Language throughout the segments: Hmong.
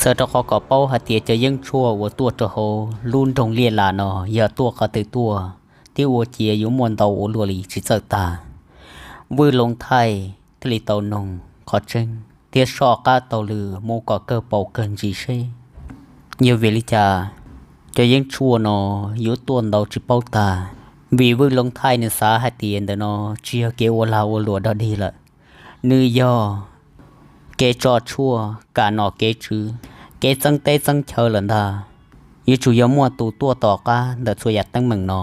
Tawm rau qhov kom paub hais tias cov yeeb tshuaj uas tuaj rau hauv lub nroog Liaj Las no yog tuaj qhov twg tuaj, thiab ua ciav yuav muaj ntau ua luaj li tsis txawj tag. Vwj Loov Thaij thiaj li tau noog qhov tseeb thiab soj qab taug lw mus kom kawg paus kawg ntsis seb yog vim li cas cov yeeb tshuaj no yuav tuaj ntau tsis paub tag. Vim Vwj Loov Thaij nws xav hais tias ntawm no tsis yog kev ua lag ua luam dog dig lawm, nws yog kev tso tshuaj kam nom kev tswv, kev txeeb teb txeeb chaw lawm ntag. Yuav tsum yog muaj tus tuaj tom qab ntawm txhua yam teeb meem no,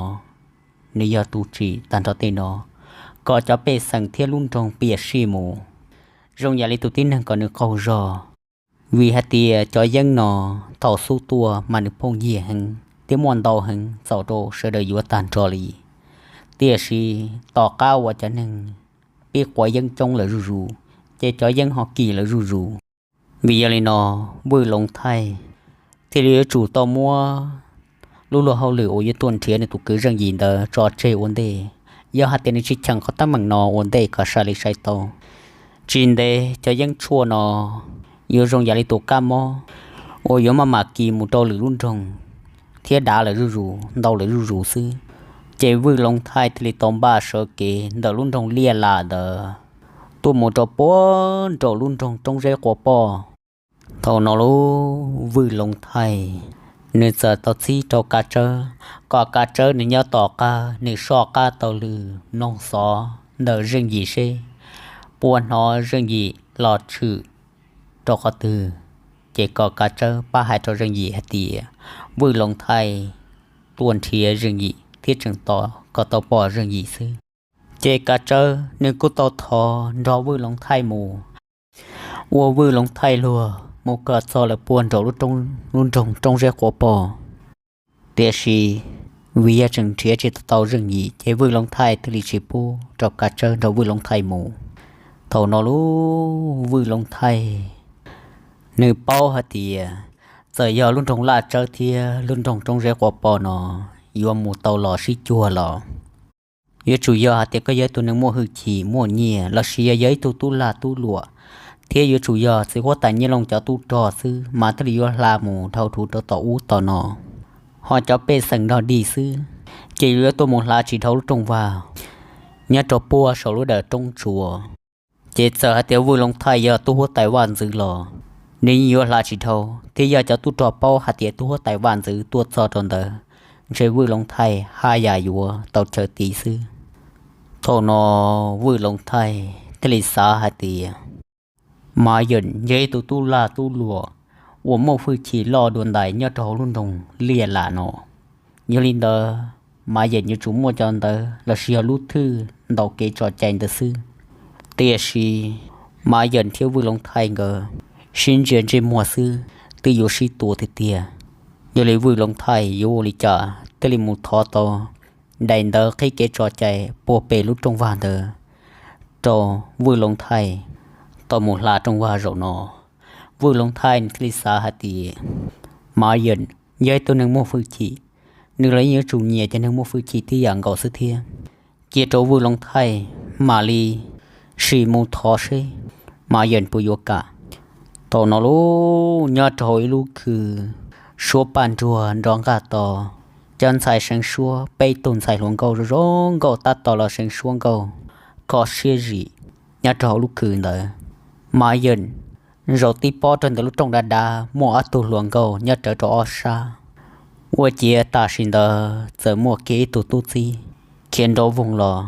nws yog tus tsim tag nrho tej no, kom cov pej xeem thiab lub nroog piam sij mus zoo yam li tus tib neeg kom nws qaug zog. Vim hais tias cov yeeb no thaum xub tuaj mas nws phooj ywg heev thiab muaj ntau heev txaus rau sawv daws yuav tag nrho li. Tiam sis tom qab uas cov neeg pib quav yeeb coob lawm zuj zus, ces cov yeeb ho kim lawm zuj zus. Vim yog li no, Vwj Loov Thaij thiaj li yuav tsum tau muab lub luag hauj lwm uas yuav tuaj nrhiav nws tus kwv Zeej Yim ntawd tso tseg ua ntej. Yog hais tias nws tsis cheem qhov teeb meem no ua ntej kom sai li sai tau, tsis ntev cov yeeb tshuaj no yuav zoo yam li tus kab mob uas yuav maj mam kis mus rau lwm lub nroog thiab dav lawm zuj zus, ntau lawm zuj zus xwb. Ces Vwj Loov Thaij thiaj li tau npaj sawv kev ntawm lub nroog Liaj Las ntawd tuaj mus rau puag nraum lub nroog Roob Zeb Quav Poj. Thaum no lub Vwj Loov Thaij nws txawm tau txib rau Kav Tsawb kom Kav Tsawb nws nyob tom qab nws soj qab taug lw mloog xov ntawm Zeej Yim seb puas hnov Zeej Yim los tshwm rau qhov twg, ces kom Kav Tsawb pab hais rau Zeej Yim hais tias Vwj Loov Thaij tuaj nrhiav Zeej Yim thiab tseem tos kom tau pom Zeej Yim xwb. Ces Kav Tsawb nws kuj tau thov nrog Vwj Loov Thaij mus, ua Vwj Loov Thaij luag mus kom txog lawm puag nraum lub nroog Roob Zeb Quav Poj. Tiam sis vim yog tseem nrhiav tsis tau Zeej Yim ces Vwj Loov Thaij thiaj li tsis pub rau Kav Tsawb nrog Vwj Loov Thaij mus. Thaum no lub Vwj Loov Thaij nws paub hais tias txawm yog lub nroog Laj Tsawb thiab lub nroog Roob Zeb Quav Poj no yuav mus tau los sib cuag los yuav tsum yog hais tias koj yog ib tug neeg muaj hwj chim muaj nyiaj lossis yog yog ib tug tub lag tub luam, thiab yuav tsum yog txiv huab tais Nyiaj Looj cov tub rog xwb mas thiaj li yuav hla mus dhau rhuv rau tom ub tom no. Ho cov pej xeem dog dig xwb ces yuav tuaj mus hla tsis dhau lub rooj vag nyob rau puag saum lub dawm roob tsuas. Ces txawm hais tias Vwj Loov Thaij yog tub huab tais vaj ntxwv los nws yeej yuav hla tsis dhau, thiab yog cov tub rog paub hais tias tub huab tais vaj ntxwv tuaj txog rau ntawd, ntshe Vwj Loov Thaij haj yam yuav tau chaw tiv xwb. Thaum no Vwj Loov Thaij thiaj li xav hais tias Mav Yeem yog ib tug tub lag tub luam uas muaj hwj chim loj dua ntais nyob rau hauv lub nroog Liaj Lam no. Yog li ntawd, Mav Yeem yuav tsum muaj cov ntawv lossis yog lub thwj ntaus kev tso cai ntawd xwb. Tiam sis Mav Yeem thiab Vwj Loov Thaij nkawd sib ntsia ntsej muag xwb twb yuav sib tua tiag tiag. Yog li Vwj Loov Thaij yuav ua li cas thiaj li mus thov tau daim ntawv qhib kev tso cai puag pem lub rooj vag ntawd rau Vwj Loov Thaij tau mus hla rooj vag zaum no? Vwj Loov Thaij nws thiaj li xav hais tias Mav Yeem yog ib tug neeg muaj hwj chim, nws los yeej yuav tsum nyiam cov neeg muaj hwj chim tib yam nkaus xwb thiab. Cia rau Vwj Loov Thaij mam li sim mus thov seb Mav Yeem puas yuav kam. Thaum no lub nyob rau hauv ib lub khw suab paj nruag nrov nqaj to, cov ntxhais seev suab peb tug ntxhais hluas nkauj zoo zoo nkauj tab tom los seev suab nkauj kho siab zim nyob rau hauv lub khw ntawd. Mav Yeem zaum tib pob rau ntawm lub rooj dav dav muaj ob tug hluas nkauj nyob rawv rau ob sab. Ua ciav tam sim ntawd txawm muaj kiag ib tug tub txib khiav nrov voog los,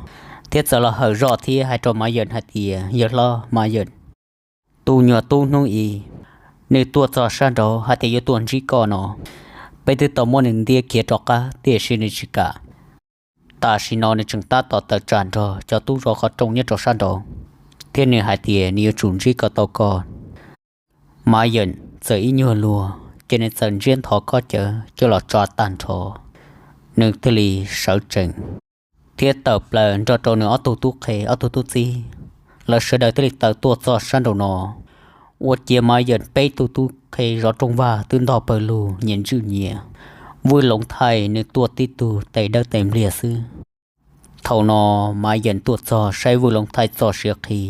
thiab txawm los hawm zoj thiab hais rau Mav Yeem hais tias, yawg hlob Mav Yeem, tus nyuam tub hnub i, nws tuaj txog sab nraud hais tias yuav tuaj ntsib koj no. Peb twb tau muab nws ntiab khiav rov qab tiam sis nws tsis kam. Tam sim no nws tseem tab tom tawm tsam nrog cov tub zov qhov rooj nyob rau sab nraud, thiab nws hais tias nws yuav tsum ntsib kom tau koj. Mav Yeem txawm ib nyuag luag ces nws txawm ntsiab nthov khob cawv coj los tso tag nrho, nws thiaj li sawv tsees thiab tawm plaws nrog rau nws ob tug tub qhe ob tug tub txib, lawv sawv daws thiaj li tawm tuaj txog sab nraum no. Ua ciav Mav Yeem peb tug tub qhe zov rooj vag twb ntog pawg lug nyias ntswj nyias. Vwj Loov Thaij nws tuaj tib tug tes dawb tes npliag xwb. Thaum no Mav Yeem tuaj txog saib Vwj Loov Thaij txoj sia qhi,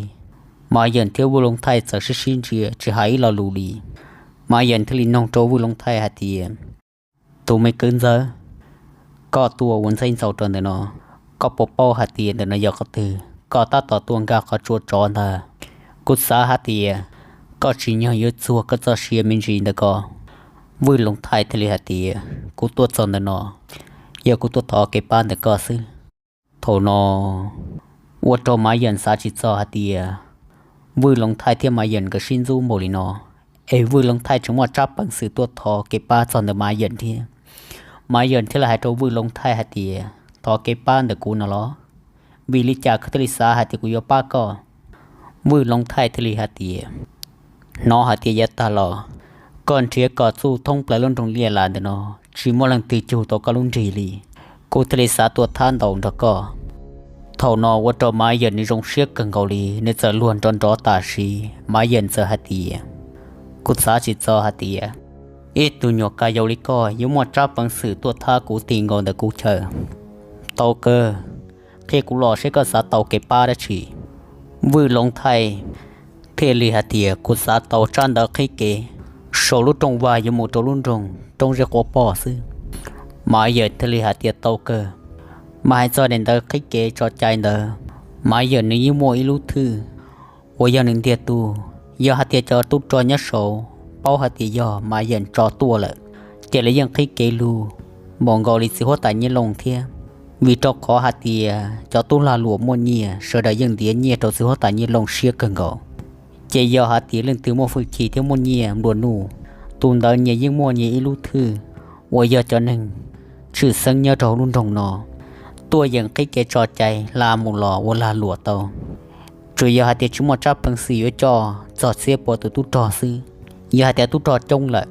Mav Yeem thiab Vwj Loov Thaij txawm sib sib ntsia tsis hais ib lo lus li. Maiv Yeem thiaj li noog rau Vwj Loob Thaij hais tias, tus me kwv ntxawg, koj tuaj ua ntxhais ntxaus rau ntawm no, koj puas paub hais tias ntawm no yog qhov twg? Koj tab tom tuaj nkag qhov tsua tsov ntag. Kuv xav hais tias koj tsim nyog yuav txuag koj txoj sia me ntsis ntawm ko. Vwj Loob Thaij thiaj li hais tias, kuv tuaj txog ntawm no yog kuv tuaj thov kev pab ntawm koj xwb. Thaum no ua rau Maiv Yeem xav tsis txog hais tias Vwj Loob Thaij thiab Maiv Yeem nkawd sib ntxub npaum li no, es Vwj Loob Thaij tseem muaj tsab peev xwm tuaj thov kev pab txog ntawm Maiv Yeem thiab. Maiv Yeem thiaj li hais rau Vwj Loob Thaij hais tias, thov kev pab ntawm kuv no los? Vim li cas koj thiaj li xav hais tias kuv yuav pab koj? Vwj Loob Thaij thiaj li hais tias, hnov hais tias yav tag los koj nrhiav kom txuj thoob plaws lub nroog Liaj Las ntawm no tsis muaj leej twg cug tau koj lub nrig li, kuv thiaj li xav tuaj thab ntaus nrog koj. Thaum no ua rau Maiv Yeem nws zoo siab kawg nkaus li, nws txawm luag nrov nrov tam sim Maiv Yeem txawm hais tias, kuv xav tsis txog hais tias ib tug nyuag ka yau li koj yuav muaj tsab peev xwm tuaj thab kuv ti nkaus ntawm kuv chaw. Tau kawg, qhia kuv los seb koj xav tau kev pab dab tsi? Vwj Loob Thaij thiaj li hais tias, kuv xav tau tsab ntawv qhib kev saum lub rooj vag yuav mus rau lub nroog Roob Zeb Quav Poj xwb. Maiv Yeem thiaj li hais tias, tau kawg. Mas hais txog daim ntawv qhib kev tso cai ntawd, Maiv Yeem nws yeej muaj ib lub thwj uas yog nws ntiag tug. Yog hais tias cov tub rog nyob saud paub hais tias yog Maiv Yeem tso tuaj lawm, ces lawv yeej qhib kev lug npaum nkaus li txiv huab tais Nyiaj Looj thiab. Vim rau qhov hais tias cov tub lag luam muaj nyiaj sawv daws yeej ntiav nyiaj rau txiv huab tais Nyiaj Looj siab kawg nkaus. Ces yog hais tias leej twg muaj hwj chim thiab muaj nyiaj nplua nuj, tus ntawd nyias yeej muaj nyias ib lub thwj uas yog cov neeg tshwj xeeb nyob rau hauv lub nroog no tuaj yeem qhib kev tso cai hla mus los ua lag luam tau. Tsuas yog hais tias tsis muaj tsab peev xwm yuav coj txog txhiab pua tus tub rog xwb. Yog hais tias tub rog coob lawm,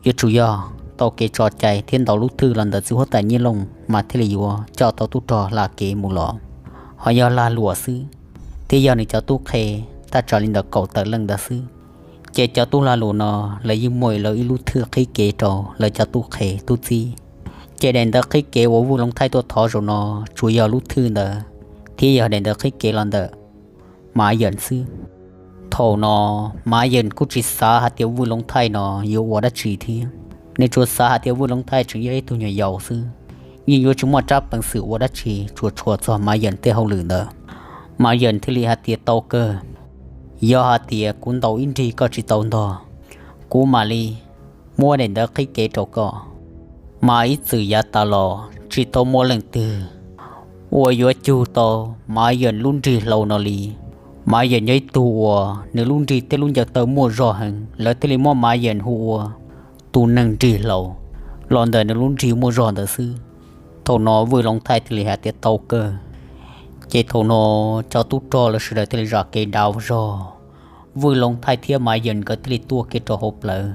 yuav tsum yog tau kev tso cai thiab ntau lub thwj los ntawm txiv huab tais Nyiaj Looj mas thiaj li yuav coj tau tub rog hla kev mus los. Ho yog lag luam xwb, thiab yog nws cov tub qhe thaj tsam li ntawm kaum tawm leej ntawd xwb, ces cov tub lag luam no lawv yeej muaj lawv ib lub thwj qhib kev rau lawv cov tub qhe tub txib. Ces daim ntawv qhib kev uas Vwj Loob Thaij tuaj thov zaum no tsuas yog lub thwj ntawd thiab yog daim ntawv qhib kev los ntawm Maiv Yeem xwb. Thaum no Maiv Yeem kuj tsis xav hais tias Vwj Loob Thaij no yuav ua dab tsi thiab, nws tsuas xav hais tias Vwj Loob Thaij tseem yog ib tug nyuag yaus xwb, yeej yuav tsis muaj tsab peev xwm ua dab tsi tsuas tshua txog Maiv Yeem tej hauj lwm ntawd. Maiv Yeem thiaj li hais tias, tau kawg, yog hais tias kuv ntaus ib nrig koj tsis tau ntog, kuv mam li muab daim ntawv qhib kev rau koj. Mas ib txwm yav tas los tsis tau muaj leej twg uas yuav cug tau Maiv Yeem lub nrig hlau no li. Maiv Yeem yog ib tug uas nws lub nrig thiab lub ncaws taw muaj zog heev, lawv thiaj li muab Maiv Yeem hu ua tus neeg nrig hlau los ntawm nws lub nrig muaj zog ntawd xwb. Thaum no Vwj Loob Thaij thiaj li hais tias, tau kawg. Ces thaum no cov tub rog lawv sawv daws thiaj li zam kev dav zog, Vwj Loob Thaij thiab Maiv Yeem nkawd thiaj li tuaj kiag rau hauv plawv.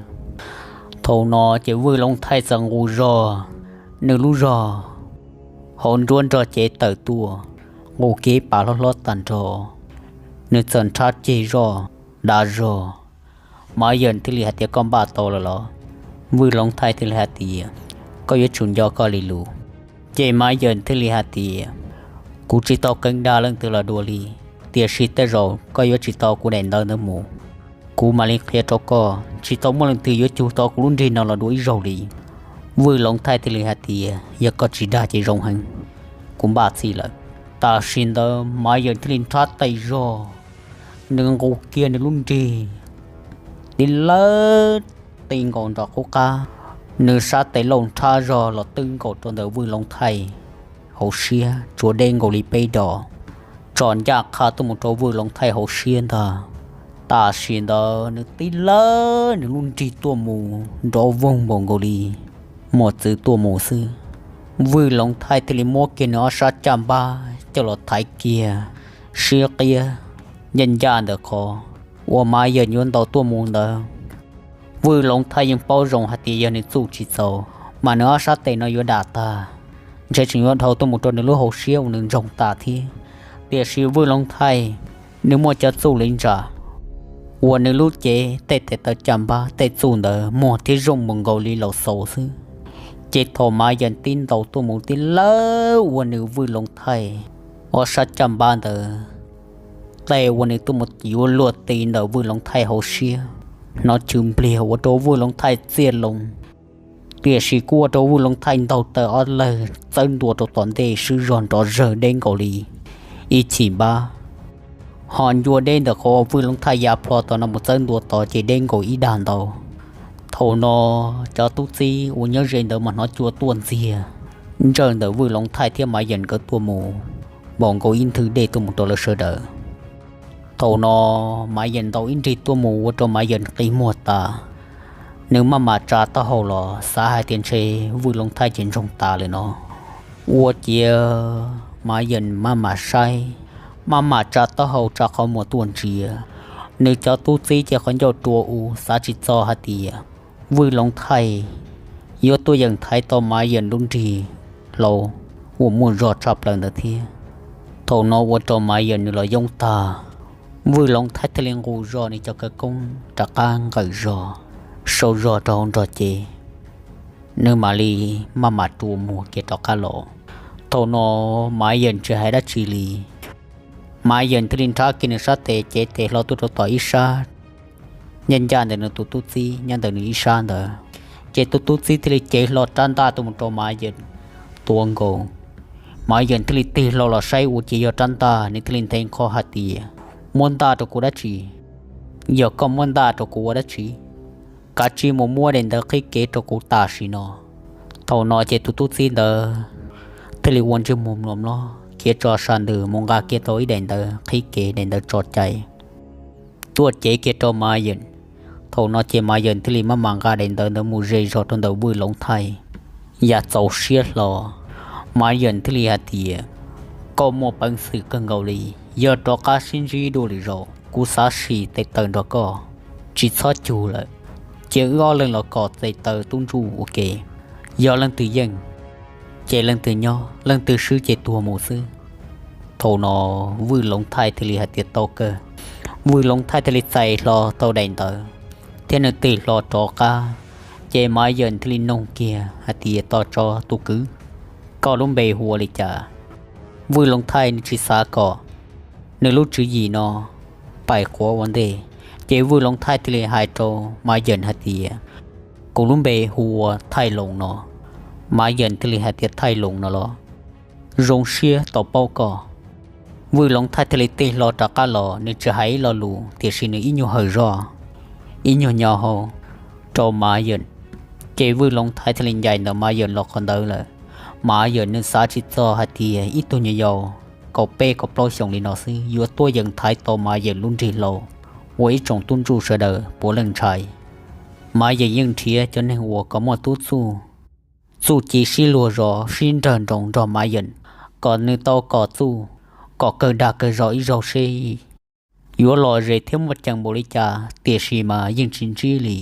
Thaum no ces Vwj Loob Thaij txawm nqus zog, nws lub zog hauv nruab nrog cev tawm tuaj, nqus kev pas hlob hlob tag nrho, nws txawm nrhab ceg zog, dav zog. Maiv Yeem thiaj li hais tias, koj npaj tau lawm los? Vwj Loob Thaij thiaj li hais tias, koj yuav tsum nco koj li lus. Ces Maiv Yeem thiaj li hais tias, kuv tsis tau qee dag leej twg los dua li, tiam sis tej zaum koj yuav tsim tau kuv daim ntawv ntawd mus, kuv mam li qhia rau koj, tsis tau muaj leej twg yuav cug tau kuv lub nrig no los dua ib zaug li. Vwj Loob Thaij thiaj li hais tias, yog koj tsis dag ces zoo heev, kuv npaj txhij lawm. Tam sim ntawd Maiv Yeem thiaj li nrhab tes zog, nws nqus kiag nws lub nrig tib lawb, ti nkaus nram qub qab, nws sab tes lauj nrhab zog los twb nkaus rau ntawm Vwj Loob Thaij hauv siab tsuas deb nkaus li peb dos, tsom ncaj qha tuaj mus rau Vwj Loob Thaij hauv siab ntag. Tam sim ntawd nws tib lawb nws lub nrig tuaj mus nrov voog npaum nkaus li muas txwv tuaj mus xwb. Vwj Loob Thaij thiaj li muab kiag nws ob sab caj npab coj los thaiv kiag siab qiab ncaj ncaj ntawm qhov uas Maiv Yeem yuav ntaus tuaj mus ntawd. Vwj Loob Thaij yeej paub zoo hais tias yog nws txuj tsis txaus mas nws ob sab tes no yuav dam tag, ntshe tseem yuav dhau tuaj mus rau nws lub hauv siab uas nws ntsoog tas thiab. Tiam sis Vwj Loob Thaij nws muaj cov txuj li ntsam uas nws lub cev tej tes taw caj npab tej txuj ntawd muag thiab zoo mus nkaus li laus xaus xwb. Ces thaum Maiv Yeem tib ntaus tuaj mus tib lawb ua nws Vwj Loob Thaij ob sab caj npab ntawd, tes uas nws tuaj mus yuav luag ti ntawm Vwj Loob Thaij hauv siab, hnov chwv npliag ua rau Vwj Loov Thaij txiaj loo. Tiam sis kuj ua rau Vwj Loov Thaij ntaug taw ob lawg txawb ntua rau tom ntej swb zog nrov zawg deb nkaus li ib chim npab. Ho ncua deb ntawm qhov uas Vwj Loov Thaij ya plho tau no mus txawb ntua tod ces deb nkaus ib dag ntau. Thaum no cov tub txib uas nyob ze ntawd mas hnov cua tuaj ntxiag ntsawj ntawm Vwj Loov Thaij thiab Mav Yeem nkawd tuaj mus, npaum nkaus ib nthwv dej tuaj mus rau lawv sawv daws. Thaum no Mav Yeem ntaus ib nrig tuaj mus ua rau Mav Yeem qi muag tas. Nws maj mam tsa taub hau los xav hais tias ntshe Vwj Loov Thaij ces ntsoog tas lawm no. Ua ciav Mav Yeem maj mam saib, maj mam tsa taub hau tsa qhov muag tuaj ntsia. Nws cov tub txib ces qhov ncauj rua u xav tsis txog hais tias Vwj Loov Thaij yuav tuaj yeem thaiv tau Mav Yeem lub nrig hlau uas muaj zog tshaj plaws ntawd thiab. Thaum no ua rau Mav Yeem nws los yoob tag. Vwj Loov Thaij thiaj li nqus zog nws cov khawv koob rov qab nqawm zog, sau zog rau hauv nrog cev, nws mam li maj mam rua muag kiag rov qab los. Thaum no Mav Yeem tsis hais dab tsi li. Mav Yeem thiaj li nrhab kiag nws sab tes cev tes hlo tuaj rau tom ib sab, ncaj ncaj ntawm nws tus tub txib nyob ntawm nws ib sab ntawd. Ces tus tub txib thiaj li cev hlo rab ntaj tuaj mus rau Mav Yeem tuav nkaus. Mav Yeem thiaj li tig hlo los saib ua ciav yog rab ntaj, nws thiaj li nthe nqho hais tias, muab ntaj rau kuv dab tsi? Yog koj muab ntaj rau kuv ua dab tsi? Kav tsij mus muab daim ntawv qhib kev rau kuv tam sim no. Thaum no ces tus tub txib ntawd thiaj li ua ntsej muag mlom mlob khiav tso sa ntws mus nqa kiag tau ib daim ntawv qhib kev, daim ntawv tso cai tuaj cev kiag rau Mav Yeem. Thaum no ces Mav Yeem thiaj li maj mam nqa daim ntawv ntawd mus ze zog rau ntawm Vwj Loov Thaij. Yam txaus siab hlo, Mav Yeem thiaj li hais tias, koj muaj peev xwm kawg nkaus li, yog rov qab sib ntsib dua lwm zaus kuv xav sim tes taw nrog koj, tsis txhob cug lawm. Cia wb ob leeg los kom tes taw tub ntsuj ua ke, yog leej twg yeej ces leej twg nyob, leej twg swb ces tuag mus xwb. Thaum no Vwj Loov Thaij thiaj li hais tias tau kawg. Vwj Loov Thaij thiaj li txais hlo tau daim ntawv thiab nws tig hlo rov qab. Ces Mav Yeem thiaj li noog kiag hais tias, tos tso tus kwv, koj lub npe hu ua li cas? Vwj Loov Thaij nws tsis xav kom nws lub tswv yim no paim quav ua ntej, ces Vwj Loov Thaij thiaj li hais rau Mav Yeem hais tias, kuv lub npe hu ua Thaij Loos no. Mav Yeem thiaj li hais tias, Thaij Loos no los? Zoo siab tau paub koj. Vwj Loov Thaij thiaj li tig hlo rov qab los, nws tsis hais ib lo lus tiam sis nws ib nyuag hawm zog, ib nyuag nyo hau rau Mav Yeem. Ces Vwj Loov Thaij thiaj li ncaim ntawm Mav Yeem los qhov ntawd lawm. Mav Yeem nws xav tsis txog hais tias ib tug nyuam yaus kaum peb kaum plaub xyoos li no xwb yuav tuaj yeem thaiv tau Mav Yeem lub nrig hlau uas ib tsoom tub ntsuj sawv daws puav leej ntshai. Mav Yeem yeej nrhiav cov neeg uas kom muaj tub txuj, txuj ci sib luag zos sib nrawg nroos nrog Mav Yeem, kom nws tau kom txuj, kom kawg dag kawg zog ib zaug seb yuav lom zem thiab muaj ceem npaum li cas, tiam sis mas yeej tsis ntsib li.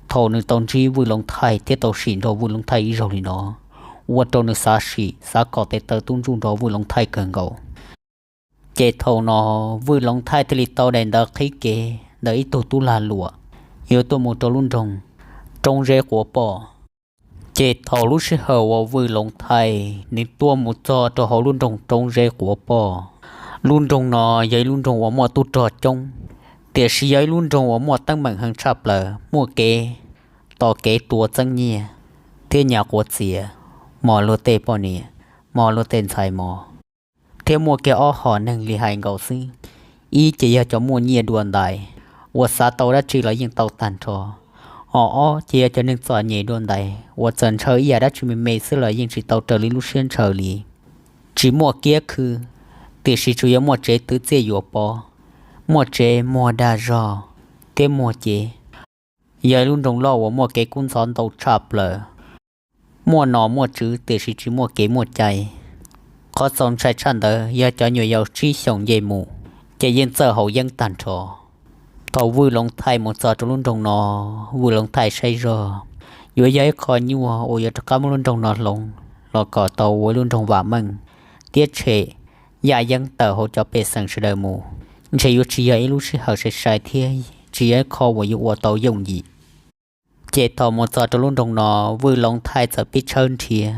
Thaum nws tau ntsib Vwj Loov Thaij thiab tau sim nrog Vwj Loov Thaij ib zaug li no, ua rau nws xav sim xav kom tes taw tub ntsuj nrog Vwj Loov Thaij kawg nkaus. Ces thaum no Vwj Loov Thaij thiaj li tau daim ntawv qhib kev ntawm ib tug tub lag luam yuav tuaj mus rau lub nroog Roob Zeb Quav Poj. Ces thaum lub sij hawm uas Vwj Loov Thaij nws tuaj mus txog rau hauv lub nroog Roob Zeb Quav Poj, lub nroog no yog ib lub nroog uas muaj tub rog coob, tiam sis yog ib lub nroog uas muaj teeb meem heev tshaj plaws, muaj kev tos kev tua txeeb nyiaj thiab nyas quav txias, mos luag tej poj niam, mos luag tej ntxhais mos, thiab muaj kiag ob hom neeg li hais nkaus xwb. Ib ces yog cov muaj nyiaj dua ntais uas xav tau dab tsi los yeej tau tag nrho. Ho ob ces yog cov neeg txom nyem dua ntais uas txawm ntshaw ib yam dab tsi me me xwb los yeej tsis tau raws li lub siab ntshaw li. Tsis muaj kiab khw, tiam sis tsuas yog muaj tsev twv txiaj yuam pov, muaj tsev muag dag zog thiab muag cev. Yog ib lub nroog loj uas muaj kev kub ntxhov ntau tshaj plaws, muaj nom muaj tswv tiam sis tsis muaj kev muaj cai. Qhov txaus ntshai tshaj ntawd yog cov nyuam yaus tsib xyoos nce mus ces yeej txawj haus yeeb tag nrho. Thaum Vwj Loov Thaij mus txog rau lub nroog no, Vwj Loov Thaij saib zog yuav yog ib qho nyuaj uas yuav rov qab muab lub nroog no hloov los kom tau ua ib lub nroog vam meej thiab tshem yaj yeeb tawm hauv cov pej xeem sawv daws mus. Ntshe yuav tsis yog ib lub sij hawm sai sai thiab tsis yog ib qho uas yuav ua tau yooj yim. Ces thaum mus txog rau lub nroog no, Vwj Loov Thaij txawm pib tshawb nrhiav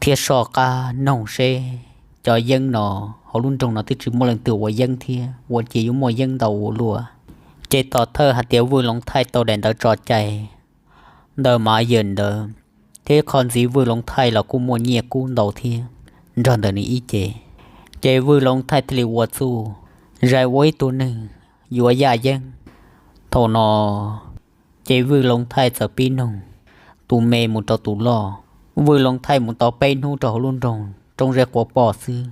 thiab soj qab noog seb cov yeeb no hauv lub nroog no twb tsis muaj leej twg ua yeeb thiab ua cas yuav muaj yeeb ntau ua luaj. Ces tom thawj hais tias Vwj Loov Thaij tau daim ntawv tso cai ntawm Mav Yawm ntawd, thiab qhov ntxiv Vwj Loov Thaij los kuj muaj nyiaj kub ntau thiab nrog ntawm nws ib ce. Ces Vwj Loov Thaij thiaj li ua txuj zais ua ib tug neeg yuav yaj yeeb. Thaum no ces Vwj Loov Thaij txawm pib noog tus me mus rau tus loj. Vwj Loov Thaij mus tau peb hnub rau hauv lub nroog roob zeb quav poj xwb,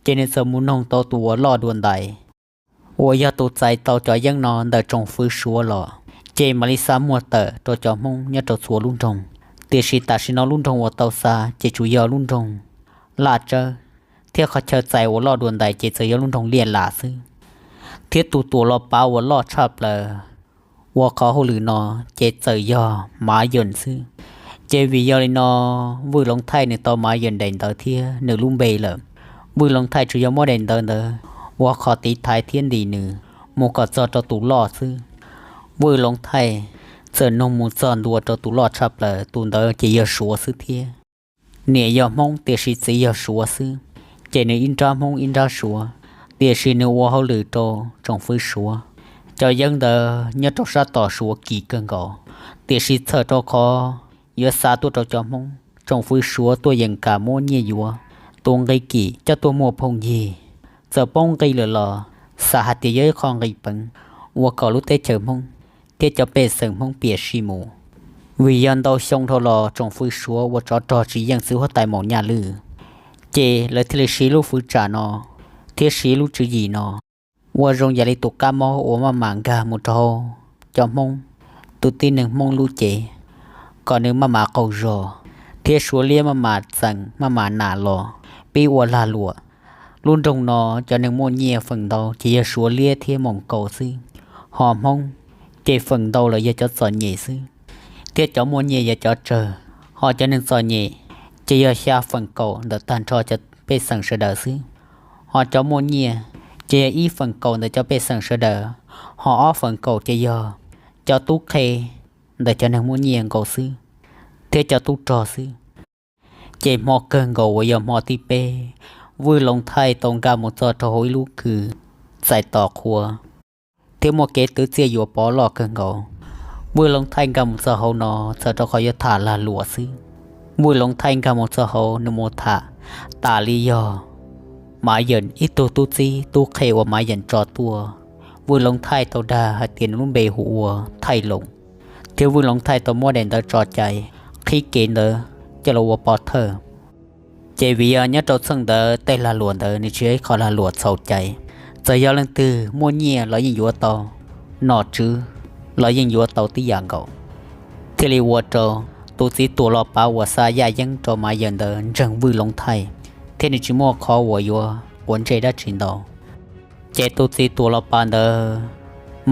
ces nws txawm mus noog tau tus uas loj dua ntais uas yog tus txais tau cov yeeb no ntawm tsoom fwv Suav los, ces mam li xa muag tawm rau cov Hmoob nyob rau txhua lub nroog. Tiam sis tam sim no lub nroog uas tau xa ces tsuas yog lub nroog Laj Tsawb, thiab qhov chaw txais uas loj dua ntais ces txawm yog lub nroog Liaj Lam xwb. Thiab tus tuam los pav uas loj tshaj plaws ua qhov hauj lwm no ces txawm yog Mav Yawm xwb. Ces vim yog li no, Vwj Loov Thaij nws tau Mav Yawm daim ntawv thiab nws lub npe lawm. Vwj Loov Thaij tsuas yog muab daim ntawv ntawd ua qhov tiv thaiv thiab ntim nws mus kom txog rau tus loj xwb. Vwj Loov Thaij txawm noog mus txog ntua rau tus loj tshaj plaws, tus ntawd ces yog Suav xwb thiab. Niam yog Hmoob tiam sis txiv yog Suav xwb, ces nws ib nrab Hmoob ib nrab Suav, tiam sis nws ua hauj lwm rau tsoom fwv Suav. Cov yeeb ntawd nyob rau sab tom Suav kim kawg nkaus, tiam sis txhawm rau qhov yuav xa tuaj rau cov Hmoob, tsoom fwv Suav tuaj yeem kam muab nyiaj yuav, tus nqi kim coj tuaj muag phooj ywg. Txawm poob nqi lawm los xav hais tias yog ib qho nqi peev ua kom lub teb chaws Hmoob thiab cov pej xeem Hmoob piam sij mus. Vim yog ntau xyoo dhau los tsoom fwv Suav ua tsov rog tsis yeej txiv huab tais Maum Nyaj Lwj, ces lawv thiaj li siv lub fwv tsam no thiab siv lub tswv yim no ua zoo yam li tus kab mob uas maj mam nkag mus rau cov Hmoob, tus tib neeg Hmoob lub cev, kom nws maj mam qaug zog, thiab Suav liab maj mam txeem maj mam nam los pib ua lag luam. Lub nroog no cov neeg muaj nyiaj feem ntau ces yog Suav liab thiab Moos Kaus xwb, ho Hmoob ces feem ntau los yog cov txom nyem xwb, thiab cov muaj nyiaj yog cov tsawg, ho cov neeg txom nyem ces yog xya feem kaum ntawm tag nrho cov pej xeem sawv daws xwb, ho cov muaj nyiaj ces yog ib feem kaum ntawm cov pej xeem sawv daws, ho ob feem kaum ces yog cov tub qhe ntawm cov neeg muaj nyiaj nkaus xwb, thiab cov tub rog xwb. Ces hmo kawg nkaus uas yog hmo thib peb, Vwj Loov Thaij tau nkag mus txog rau hauv ib lub kws txais tos qhua, thiab muaj kev twv txiaj yuav pov loj kawg nkaus. Vwj Loov Thaij nkag mus txog hauv no txawm rau qhov yuav tham lag luam xwb. Vwj Loov Thaij nkag mus txog hauv nws mus tham tas li yog Mav Yeem ib tug tub txib tub qhe uas Mav Yeem tso tuaj. Vwj Loov Thaij tau dag hais tias nws lub npe hu ua Thaij Loos, thiab Vwj Loov Thaij tau muab daim ntawv tso cai qhib kev ntawd coj los ua pov thawj. Ces vim yog nyob rau txheej ntawd tej lag luam ntawd nws tsis yog ib qho lag luam txhaum cai, txawm yog leej twg muaj nyiaj los yeej yuav tau, nom tswv los yeej yuav tau tib yam nkaus. Thiaj li ua rau tus txiv tuam los pav uas xa yaj yeeb rau Mav Yeem ntawd ntseeg Vwj Loov Thaij, thiab nws tsis muaj qhov uas yuav quav ntsej dab tsi ntau. Ces tus txiv tuam los pav ntawd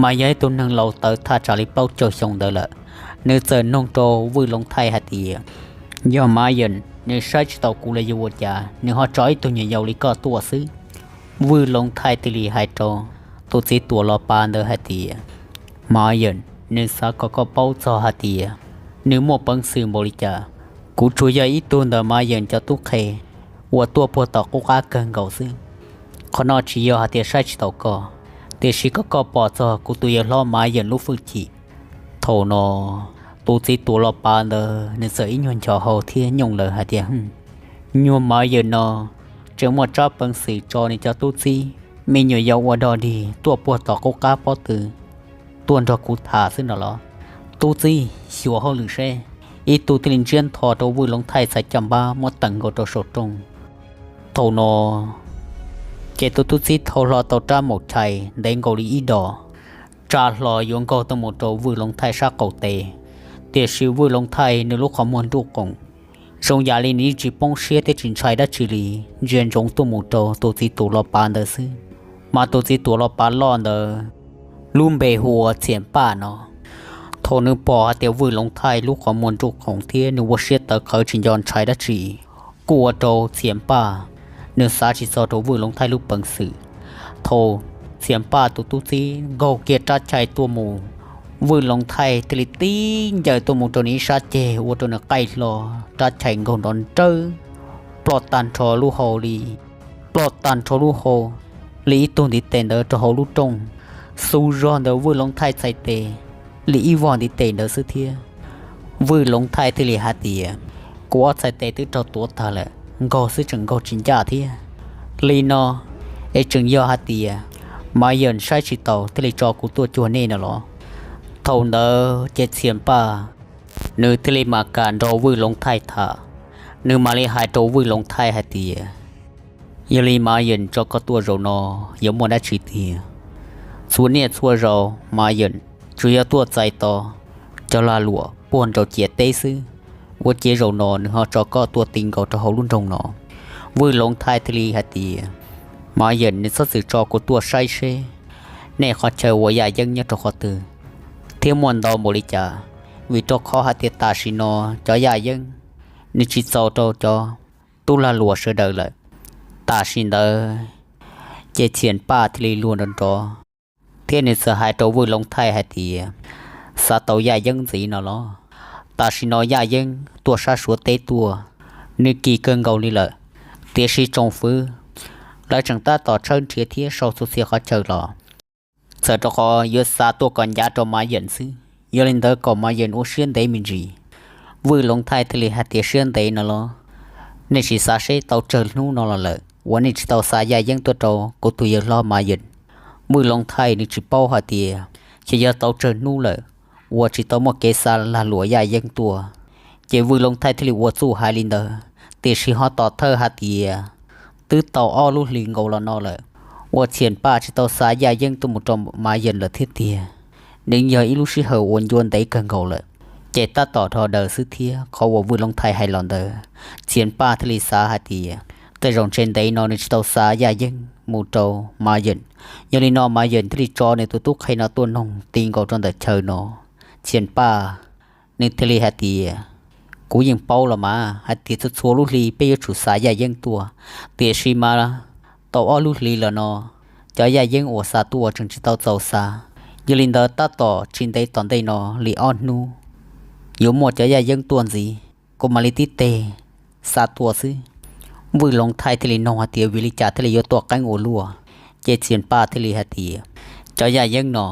mas yog ib tug neeg laus tawv thaj tsam li plaub caug xyoo ntawd lawm. Nws txawm noog rau Vwj Loov Thaij hais tias, yog Mav Yeem nws saib tsis taus kuv los yuav ua cas nws ho tso ib tug nyuam yaus li koj tuaj xwb? Vwj Loov Thaij thiaj li hais rau tus txiv tuam los pav ntawd hais tias, Mav Yeem nws xav kom koj paub txog hais tias nws muaj peev xwm npaum li cas. Kuv tsuas yog ib tug ntawm Mav Yeem cov tub qhe uas tuaj puag tom qub qab kawg nkaus xwb. Qhov no tsis yog hais tias saib tsis taus koj, tiam sis kom koj pom txog kuv tus yawg hlob Mav Yeem lub hwj chim. Thaum no tus txiv tuam los pav ntawd nws txawm ib nyuag nco hau thiab nyooj lawv hais tias, nyuag Mav Yeem no tseem muaj tsab peev xwm tso nws cov tub txib me nyuam yaus ua dog dig tuaj puag tom qub qab pob tw tuaj nrog kuv tham xwb no los? Tub txib xyuas hauj lwm seb. Ib tug thiaj li ntsiab ntho rau Vwj Loov Thaij txhais caj npab muab teem nkaus rau saum rooj. Thaum no ces tus tub txib thau hlo tau rab maum chais ntev nkaus li ib dos, tsa hlo yuav nkaug tuaj mus rau Vwj Loov Thaij sab qaum tes. Tiam sis Vwj Loov Thaij nws lub qhov muag nruj qoom zoo yam li nws yeej tsis poob siab thiab tsis ntshai dab tsi li, ntsia ntsoov tuaj mus rau tus txiv tuam los pav ntawd xwb. Mas tus txiv tuam los pav loj ntawd lub npe hu ua Txhiam Paj no. Thaum nws pom hais tias Vwj Loov Thaij lub qhov muag nruj qoom thiab nws ua siab tawv qhawv tsis nco ntshai dab tsi, kuj ua rau Txhiam Paj nws xav tsis txog rau Vwj Loov Thaij lub peev xwm. Thaum Txhiam Paj tus tub txib nkaug kiag rab chais tuaj mus, Vwj Loov Thaij thiaj li tib ncaws tuaj mus rau nws ib sab ceg ua rau nws qaij hlo, rab chais nkaug nrov nrawb, ploj tag nrho lub hau li, ploj tag nrho lub hau li ib tug ntiv tes ntawd rau hauv lub rooj. xub zog ntawm Vwj Loov Thaij txhais tes li ib vog ntiv tes ntawd xwb thiab. Vwj Loov Thaij thiaj li hais tias, kuv ob txhais tes twb raug tuav tag lawm, nkaug xwb tseem nkaug tsis ncaj thiab. Li no es tseem yog hais tias Mav Yeem saib tsis taus thiaj li tso kuv tuaj cuag nej no los? Thaum ntawd ces Txhias Paj nws thiaj li mam kam nrog Vwj Loov Thaij tham. Nws mam li hais rau Vwj Loov Thaij hais tias, yog li Mav Yeem tso koj tuaj zaum no yuav muaj dab tsi tiag? Txhua niaj txhua zaus Mav Yeem tsuas yog tuaj txais tos cov lag luam puag nraum ciam teb xwb, ua ciav zaum no nws ho tso koj tuaj ti nkaus rau hauv lub nroog no. Vwj Loov Thaij thiaj li hais tias, Mav Yeem nws txhob txwm tso kuv tuaj saib seb nej qhov chaw ua yaj yeeb nyob rau qhov twg thiab muaj ntau npaum li cas, vim rau qhov hais tias tam sim no cov yaj yeeb nws tsis txaus rau cov tub lag luam sawv daws lawm. Tam sim ntawd ces Txhias Paj thiaj li luag nrov nrov thiab nws txawm hais rau Vwj Loov Thaij hais tias, xav tau yaj yeeb ntxiv no los? Tam sim no yaj yeeb tuaj sab Suav teb tuaj, nws kim kawg nkaus li lawm, tiam sis tsoom fwv lawv tseem tab tom tshawb nrhiav thiab sau txhua txhia qhov chaw los, txawm rau qhov yuav xa tuaj kom ncav rau Mav Yeem xwb. Yog li ntawd kom Mav Yeem ua siab ntev me ntsis. Vwj Loov Thaij thiaj li hais tias, siab ntev no los? Nej tsis xav seb tau tsawg hnub no los lawm uas nej tsis tau xa yaj yeeb tuaj rau kuv tus yawg hlob Mav Yeem? Vwj Loov Thaij nws tsis paub hais tias, ces yog tau tsawg hnub lawm uas tsis tau muaj kev xa lag luam yaj yeeb tuaj. Ces Vwj Loov Thaij thiaj li ua txuj hais li ntawd, tiam sis ho tom thawj hais tias, twb tau ob lub hlis nkaus los no lawm uas Txhias Paj tsis tau xa yaj yeeb tuaj mus rau Mav Yeem lawm thiab tiag. Nws yog ib lub sij hawm uas ncua ntev kawg nkaus lawm. Ces tab tom dhau daws xwb thiab qhov uas Vwj Loov Thaij hais los ntawd, Txhias Paj thiaj li xav hais tias, tej zaum ntshe ntev no nws tsis tau xa yaj yeeb mus rau Mav Yeem. Yog li no Mav Yeem thiaj li tso nws tus tub qhe no tuaj noog ti nkaus rau ntawm chaw no. Txhias Paj nws thiaj li hais tias, kuv yeej paub los mas hais tias txhua txhua lub hli peb yuav tsum xa yaj yeeb tuaj, tiam sis mas tau ob lub hlis los no cov yaj yeeb uas xa tuaj tseem tsis tau txaus xa. Yog li ntawd tab tom tsis ntev tom ntej no li ob hnub yuav muaj cov yaj yeeb tuaj ntxiv, kuv mam li tib teg xa tuaj xwb. Vwj Loov Thaij thiaj li noog hais tias, vim li cas thiaj li yuav tuaj qeeb ua luaj? Ces Txhias Paj thiaj li hais tias, cov yaj yeeb no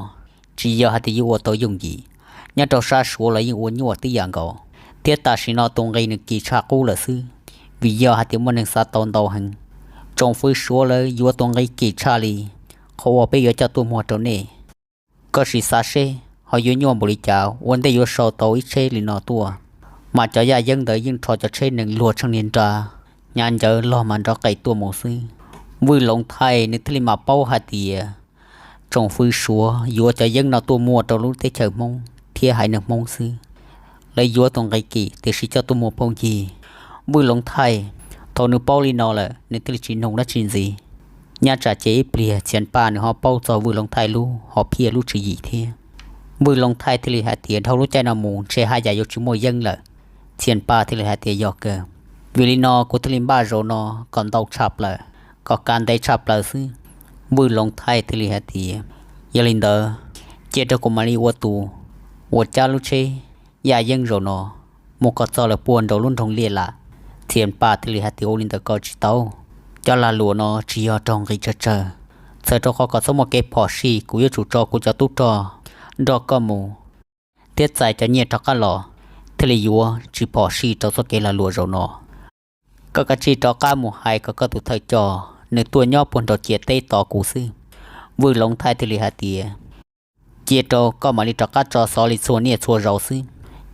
tsis yog hais tias yuav ua tau yooj yim, nyob rau sab Suav los yeej ua nyuaj tib yam nkaus, thiab tam sim no tus nqi nws kim tshaj qub lawm xwb, vim yog hais tias muaj neeg xav tau ntau heev. Tsoom fwv Suav lawv yuav tus nqi kim tshaj li qhov uas peb yuav coj tuaj muag rau nej. Koj sim xav seb ho yuav nyuaj npaum li cas ua ntej yuav sau tau ib tsheb li no tuaj. Mas cov yaj yeeb ntawd yeej rho cov tsheb nees luag tsheej niag nra, hnyav ncawv log mas nrov qes tuaj mus xwb. Vwj Loov Thaij nws thiaj li mam paub hais tias tsoom fwv Suav yuav cov yeeb no tuaj muag rau lub teb chaws Hmoob thiab haiv neeg Hmoob xwb. Lawv yuav tus nqi kim tiam sis coj tuaj muag phooj ywg. Vwj Loov Thaij thaum nws paub li no lawm nws thiaj li tsis noog dab tsi ntxiv. Nyob tsam ces ib pliag Txhias Paj nws ho paub txog Vwj Loov Thaij lub hom phiaj lub tswv yim thiab. Vwj Loov Thaij thiaj li hais tias dhau lub caij no mus ntshe haj yam yuav tsis muaj yeeb lawm. Txhias Paj thiaj li hais tias yog kawg, vim li no kuv thiaj li npaj zaum no kom ntau tshaj plaws, kom kav ntev tshaj plaws xwb. Vwj Loov Thaij thiaj li hais tias yog li ntawd cia rau kuv mam li ua tus uas cab lub tsheb yaj yeeb zaum no mus kom txog lawm puag nraum lub nroog Liaj Lam. Txhias Paj thiaj li hais tias ua li ntawd kom tsis tau, cov lag luam no tsis yog raug nqi tsawg tsawg, txawm rau qhov kom txhob muaj kev phom sij kuv yuav tsum tso kuv cov tub rog nrog koj mus thiab txais cov nyiaj rov qab los thiaj li yuav tsis phom sij rau txoj kev lag luam zaum no. Koj kav tsij rov qab mus hais kom koj tus thawj coj nws tuaj nyob puag nraum ciam teb tos kuv xwb. Vwj Loov Thaij thiaj li hais tias cia rau koj mam li rov qab tso xov li txhua niaj txhua zaus xwb,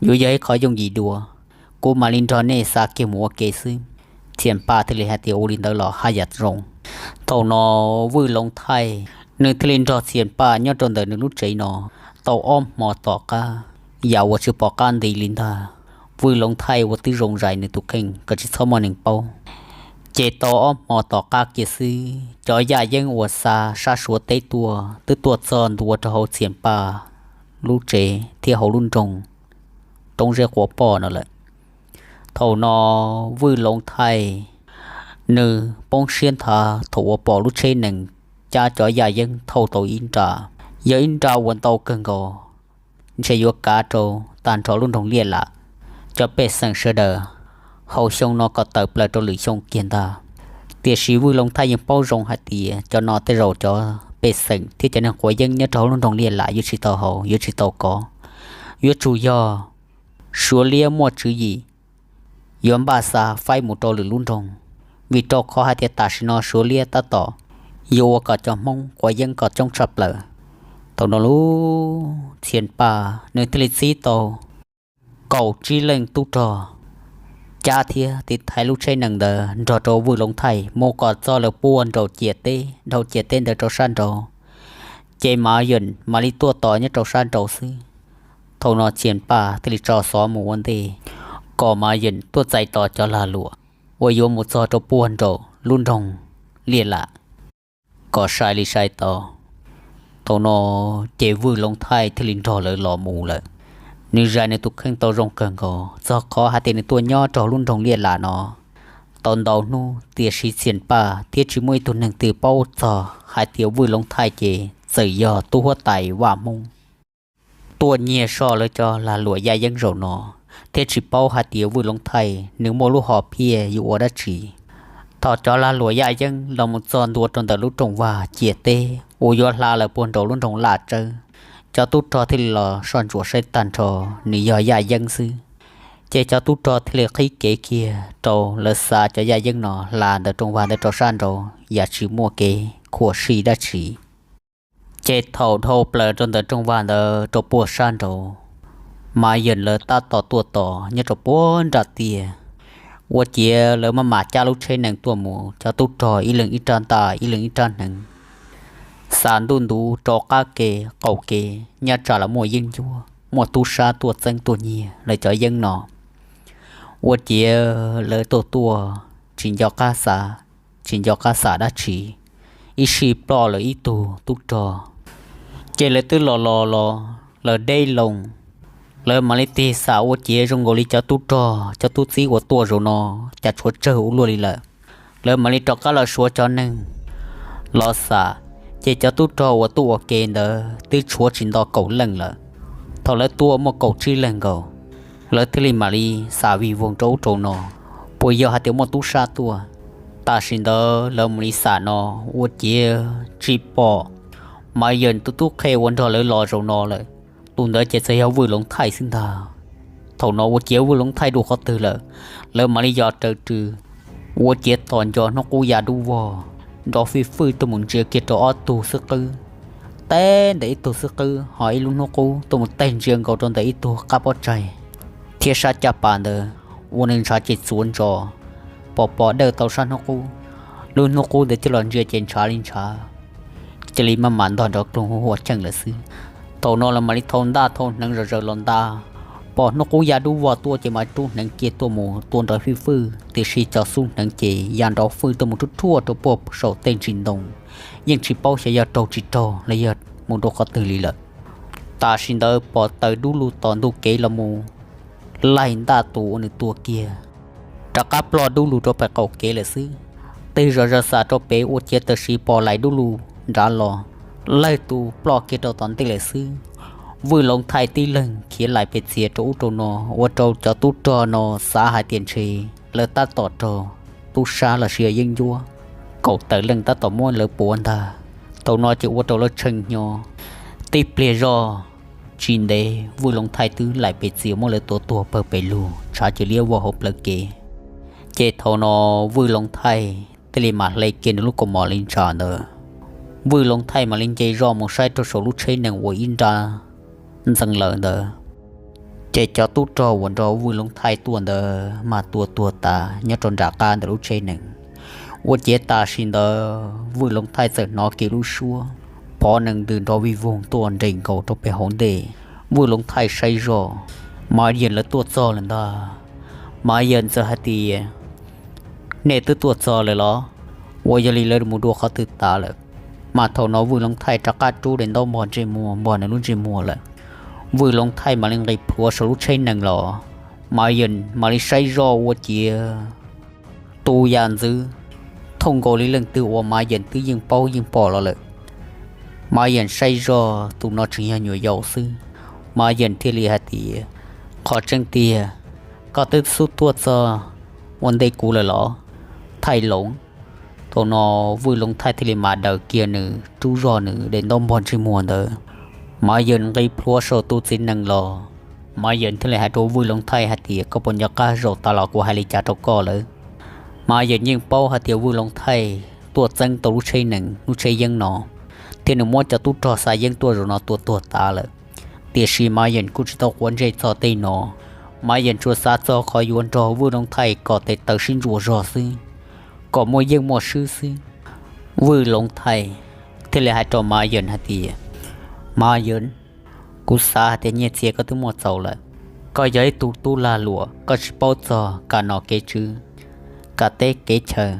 yuav yog ib qho yooj yim dua, kuv mam li nrog nej xa kiag mus ua ke xwb. Txhias Paj thiaj li hais tias ua li ntawd los haj yam zoo. Thaum no Vwj Loov Thaij nws thiaj li nrog Txhias Paj nyob rau ntawm nws lub tsev no tau ob hmo tom qab, yam uas tsis pom qab nti li ntag. Vwj Loov Thaij ua tib zoo zais nws tus kheej kom tsis txhob muaj neeg paub. Ces tau ob hmo tom qab kiag xwb cov yaj yeeb uas xa sab Suav teb tuaj twb tuaj txog ntua rau hauv Txhias Paj lub tsev thiab hauv lub nroog Roob Zeb Quav Poj no lawm. Thaum no Vwj Loov Thaij nws poob siab nthav thaum uas pom lub tsheb nees cab cov yaj yeeb thauj tau ib nra, yog ib nra uas ntau kawg nkaus, ntshe yuav kav rau tag nrho lub nroog Liaj Lam cov pej xeem sawv daws hauv xyoo no kom tawm plaws rau lwm xyoo kiag ntag. Tiam sis Vwj Loov Thaij yeej paub zoo hais tias cov no tej zaum cov pej xeem thiab cov neeg quav yeeb nyob rau hauv lub nroog Liaj Lam yuav tsis tau haus, yuav tsis tau kov. Yuav tsum yog Suav liab muaj tswv yim yuav npaj xa faib mus rau lwm lub nroog, vim rau qhov hais tias tam sim no Suav liab tab tom yuav ua kom cov Hmoob quav yeeb kom coob tshaj plaws. Thaum no lub Txhias Paj nws thiaj li txib tau kaum tsib leej tub rog cab thiab tiv thaiv lub tsheb nees ntawd nrog rau Vwj Loov Thaij mus kom txog lawv puag nraum ciam teb, dhau ciam teb ntawd rau sab nraud, ces Mav Yeem mam li tuaj tos nyob rau sab nraud xwb. Thaum no Txhias Paj thiaj li tso xov mus ua ntej kom Mav Yeem tuaj txais tos cov lag luam uas yuav mus txog rau puag nraum lub nroog Liaj Lam kom sai li sai tau. Thaum no ces Vwj Loov Thaij thiaj li nrog lawv los mus lawm. Nws zais nws tus kheej tau zoo kawg nkaus txog qhov hais tias nws tuaj nyob rau lub nroog Liaj Lam no tau ntau hnub, tiam sis Txhias Paj thiab tsis muaj ib tug neeg twg paub txog hais tias Vwj Loov Thaij ces txawm yog tub huab tais vaj Hmoob tuaj nyiag soj lawv cov lag luam yaj yeeb zaum no, thiab tsis paub hais tias Vwj Loov Thaij nws muaj lub hom phiaj yuav ua dab tsi. Thaum cov lag luam yaj yeeb los mus txog ntua rau ntawm lub rooj vag ciam teb uas yuav hla lawm puag nraum lub nroog Laj Tsawb, cov tub rog thiaj li los soj ntsuam saib tag nrho nws yog yaj yeeb xwb. Ces cov tub rog thiaj li qhib kev kiag rau lawv xa cov yaj yeeb no hla ntawm rooj vag ntawd rau sab nraud yam tsis muaj kev khuam sij dab tsi. Ces thaum dhau plaws rau ntawm rooj vag ntawd rau puag sab nraud, Mav Yeem lawv tab tom tuaj tos nyob rau puag nram tiaj, ua ciav lawv maj mam cab lub tsheb nees tuaj mus, cov tub rog ib leeg ib rab ntaj ib leeg ib rab hneev, xa ntuj ntuv rau qab ke qaum kev, nyob tsam los muaj yeeb ncuab muaj tub sab tuaj txeeb tuaj nyiag lawv cov yeeb no. Ua ciav lawv tuaj tuaj tsis nco qab xav, tsis nco qab xav dab tsi, ib sij ploj lawm ib tug tub rog, ces lawv twb los los los lawv deb loo, lawv mam li tig xam ua ciav zoo nkaus li cov tub rog cov tub txib uas tuaj zaum no cas tshuav tsawg ua luaj li lawm. Lawv mam li rov qab los suav cov neeg los xam, ces cov tub rog uas tuaj ua ke ntawd twb tshuav tsis nto kaum leej lawm. Thaum lawv tuaj muaj kaum tsib leeg nkaus, lawv thiaj li mam li xam vij voog rau ub rau no, puas yog hais tias muaj tub sab tuaj. Tam sim ntawd lawv mam li xam no ua ciav tsis pom Mav Yeem tus tub qhe uas nrog lawv los zaum no lawm. Tus ntawd ces txawm yog Vwj Loov Thaij xwb ntag. Thaum no ua ciav Vwj Loov Thaij dua qhov twg lawm, lawv mam li yos raws rws, ua ciav tos nco hnub qub ya dub vog, nrov fij fwj tuaj mus ntsia kiag rau ob tug xub qwb, teb ntawm ib tug xub qwb ho ib lub hnub qub tuaj mus teg ntsia nkaus rau ntawm ib tug qab pob tsaig thiab sab caj pas ntawd, ua nws ntshav ces txuav ntsos, pos pos dawj tau sab hnub qub. Lub hnub qub ntawd thiaj los ntsia ces ntshav li ntshav, cia li maj mam ntog nrov kloog hu ua cheej lawm xwb. Thaum no lawv mam li thau ntaj thau hneev zom zaws los nta, pom hnub qub ya dub vog tuaj ces mam rub hneev kiag tuaj mus tua nrov fij fwj, tiam sis cov xub hneev ces ya nrov fwj tuaj mus ruaj ruaj rau puag saum tej ntsis ntoo, yeej tsis paub xyov yog raug tsis raug los yog mus dua qhov twg li lawm. Tam sim ntawd pom taws dub lug tom ntug kev los mus laig ntaj tus uas nws tua kiag, rov qab ploj dub lug rau pem qaum kev lawm xwb. Tig zom zaws xam rau pem ua ciav tam sim pom laim dub lug nrad los, laig tus ploj kiag rau tom ntej lawm xwb. Vwj Loov Thaij tib leeg khiav laim pes txias rau ub rau no, ua rau cov tub rog no xav hais tias ntshe lawv tab tom raug tub sab los sis yog yeeb ncuab, kaum tawm leej tab tom muab lawv puav ntag. Thaum no ces ua rau lawv tshee hnyo. Tib pliag zoj tsis ntev Vwj Loov Thaij twb laim pes txias muab lawv tua tuag pawg pes lug tshav cia liab vog hauv plawv kev. Ces thaum no Vwj Loov Thaij thiaj li mam hle kiag nws lub kaus mom li ntshav ntawd. Vwj Loov Thaij mam li nce zoj mus saib rau saum lub tsheb nees uas ib nrab ntxeev lawm ntawd. Ces cov tub rog uas nrog Vwj Loov Thaij tuaj ntawd mas tua tuag tas nyob rau nram qab ntawm lub tsheb nees. Ua ciav tam sim ntawd Vwj Loov Thaij txawm hnov kiag lub suab phov nees ntws nrov vij voog tuaj nres nkaus rau pem hauv ntej. Vwj Loov Thaij saib zoj, Mav Yeem lawv tuaj txog lawm ntag. Mav Yeem txawm hais tias, nej twb tuaj txog lawm los? Ua yog li lawv mus dua qhov twg tas lawm? Mas thaum no Vwj Loov Thaij rov qab rub daim ntaub npog ntsej muag npog nws lub ntsej muag lawm. Vwj Loov Thaij mam li nqis plhuav saum lub tsheb nees los, Mav Yeem mam li saib zoj ua ciav tus yam ntxwv thooj nkaus li leej twg uas Mav Yeem twb yeej paub yeej pom los lawm. Mav Yeem saib zoj tus no tseem yog nyuam yaus xwb. Mav Yeem thiaj li hais tias, qhov tseeb tiag, koj twb xub tuaj txog ua ntej kuv lawm los, Thaij Loov? Thaum no Vwj Loov Thaij thiaj li mam daws kiag nws rub zog nws daim ntaub npog ntsej muag ntawd. Mav Yeem nqis plhuav saum tus txiv nees los, Mav Yeem thiaj li hais rau Vwj Loov Thaij hais tias, koj puas nco qab zaum tas los kuv hais li cas rau koj lawm? Mav Yeem yeej paub hais tias Vwj Loov Thaij tuaj txeeb tau lub tsheb nees lub tsheb yeeb no, thiab nws muab cov tub rog xa yeeb tuaj zaum no tua tuag tas lawm. Tiam sis Mav Yeem kuj tsis tau quav ntsej txog tej no, Mav Yeem tsuas xav txog qhov yuav nrog Vwj Loov Thaij kom tes taw sib ntsuas zog xwb, kom muaj yeej muaj swb xwb. Vwj Loov Thaij thiaj li hais rau Mav Yeem hais tias, Mav Yeem, kuv xav hais tias nyiaj txiag koj twb muaj txaus lawm. Koj yog ib tug tub lag luam, koj tsis paub txog kam nom kev tswv, kam teb kev chaw.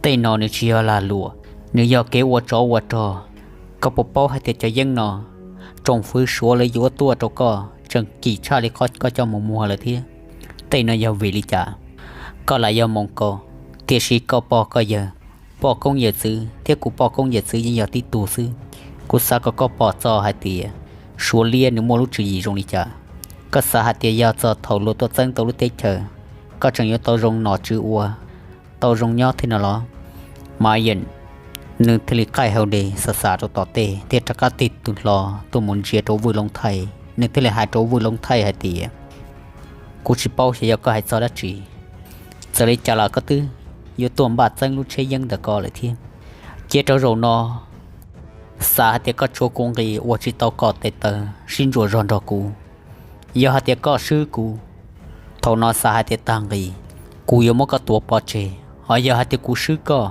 Tej no nws tsis yog lag luam, nws yog kev ua tsov ua rog. Koj puas paub hais tias cov yeeb no tsoom fwv Suav lawv yuav tuaj rau koj tseem kim tshaj li qhov koj coj mus muag lawm thiab. Tej no yog vim li cas? Koj lam yog Moos Kaus, tiam sis koj pog koj yawg, poj koob yawm txwv thiab kuv poj koob yawm txwv yeej yog tib tug xwb. Kuv xav kom koj pom txog hais tias Suav liab nws muaj lub tswv yim zoo li cas. Koj xav hais tias yog txog thaum luag tuaj txeeb tau lub teb chaws, koj tseem yuav tau zoo nom tswv ua, tau zoo nyob thiab no los? Mav Yeem nws thiaj li qaij hau de xav xav rau tom tej thiab rov qab tig tus hlo tuaj mus ntsia rau Vwj Loov Thaij. Nws thiaj li hais rau Vwj Loov Thaij hais tias, kuv tsis paub xyov yog koj hais txog dab tsi. Txawm li cas los koj twb yuav tuaj npaj txeeb lub tsheb yeeb ntawm koj lawm thiab. Cia rau zaum no, xav hais tias koj tshuav kuv nqis ua tsis tau kom tes taw sib ntsuas zog nrog kuv. Yog hais tias koj swb kuv, thaum no xav hais tias tag nqis, kuv yuav muab koj tuav pov tseg. Ho yog hais tias kuv swb koj,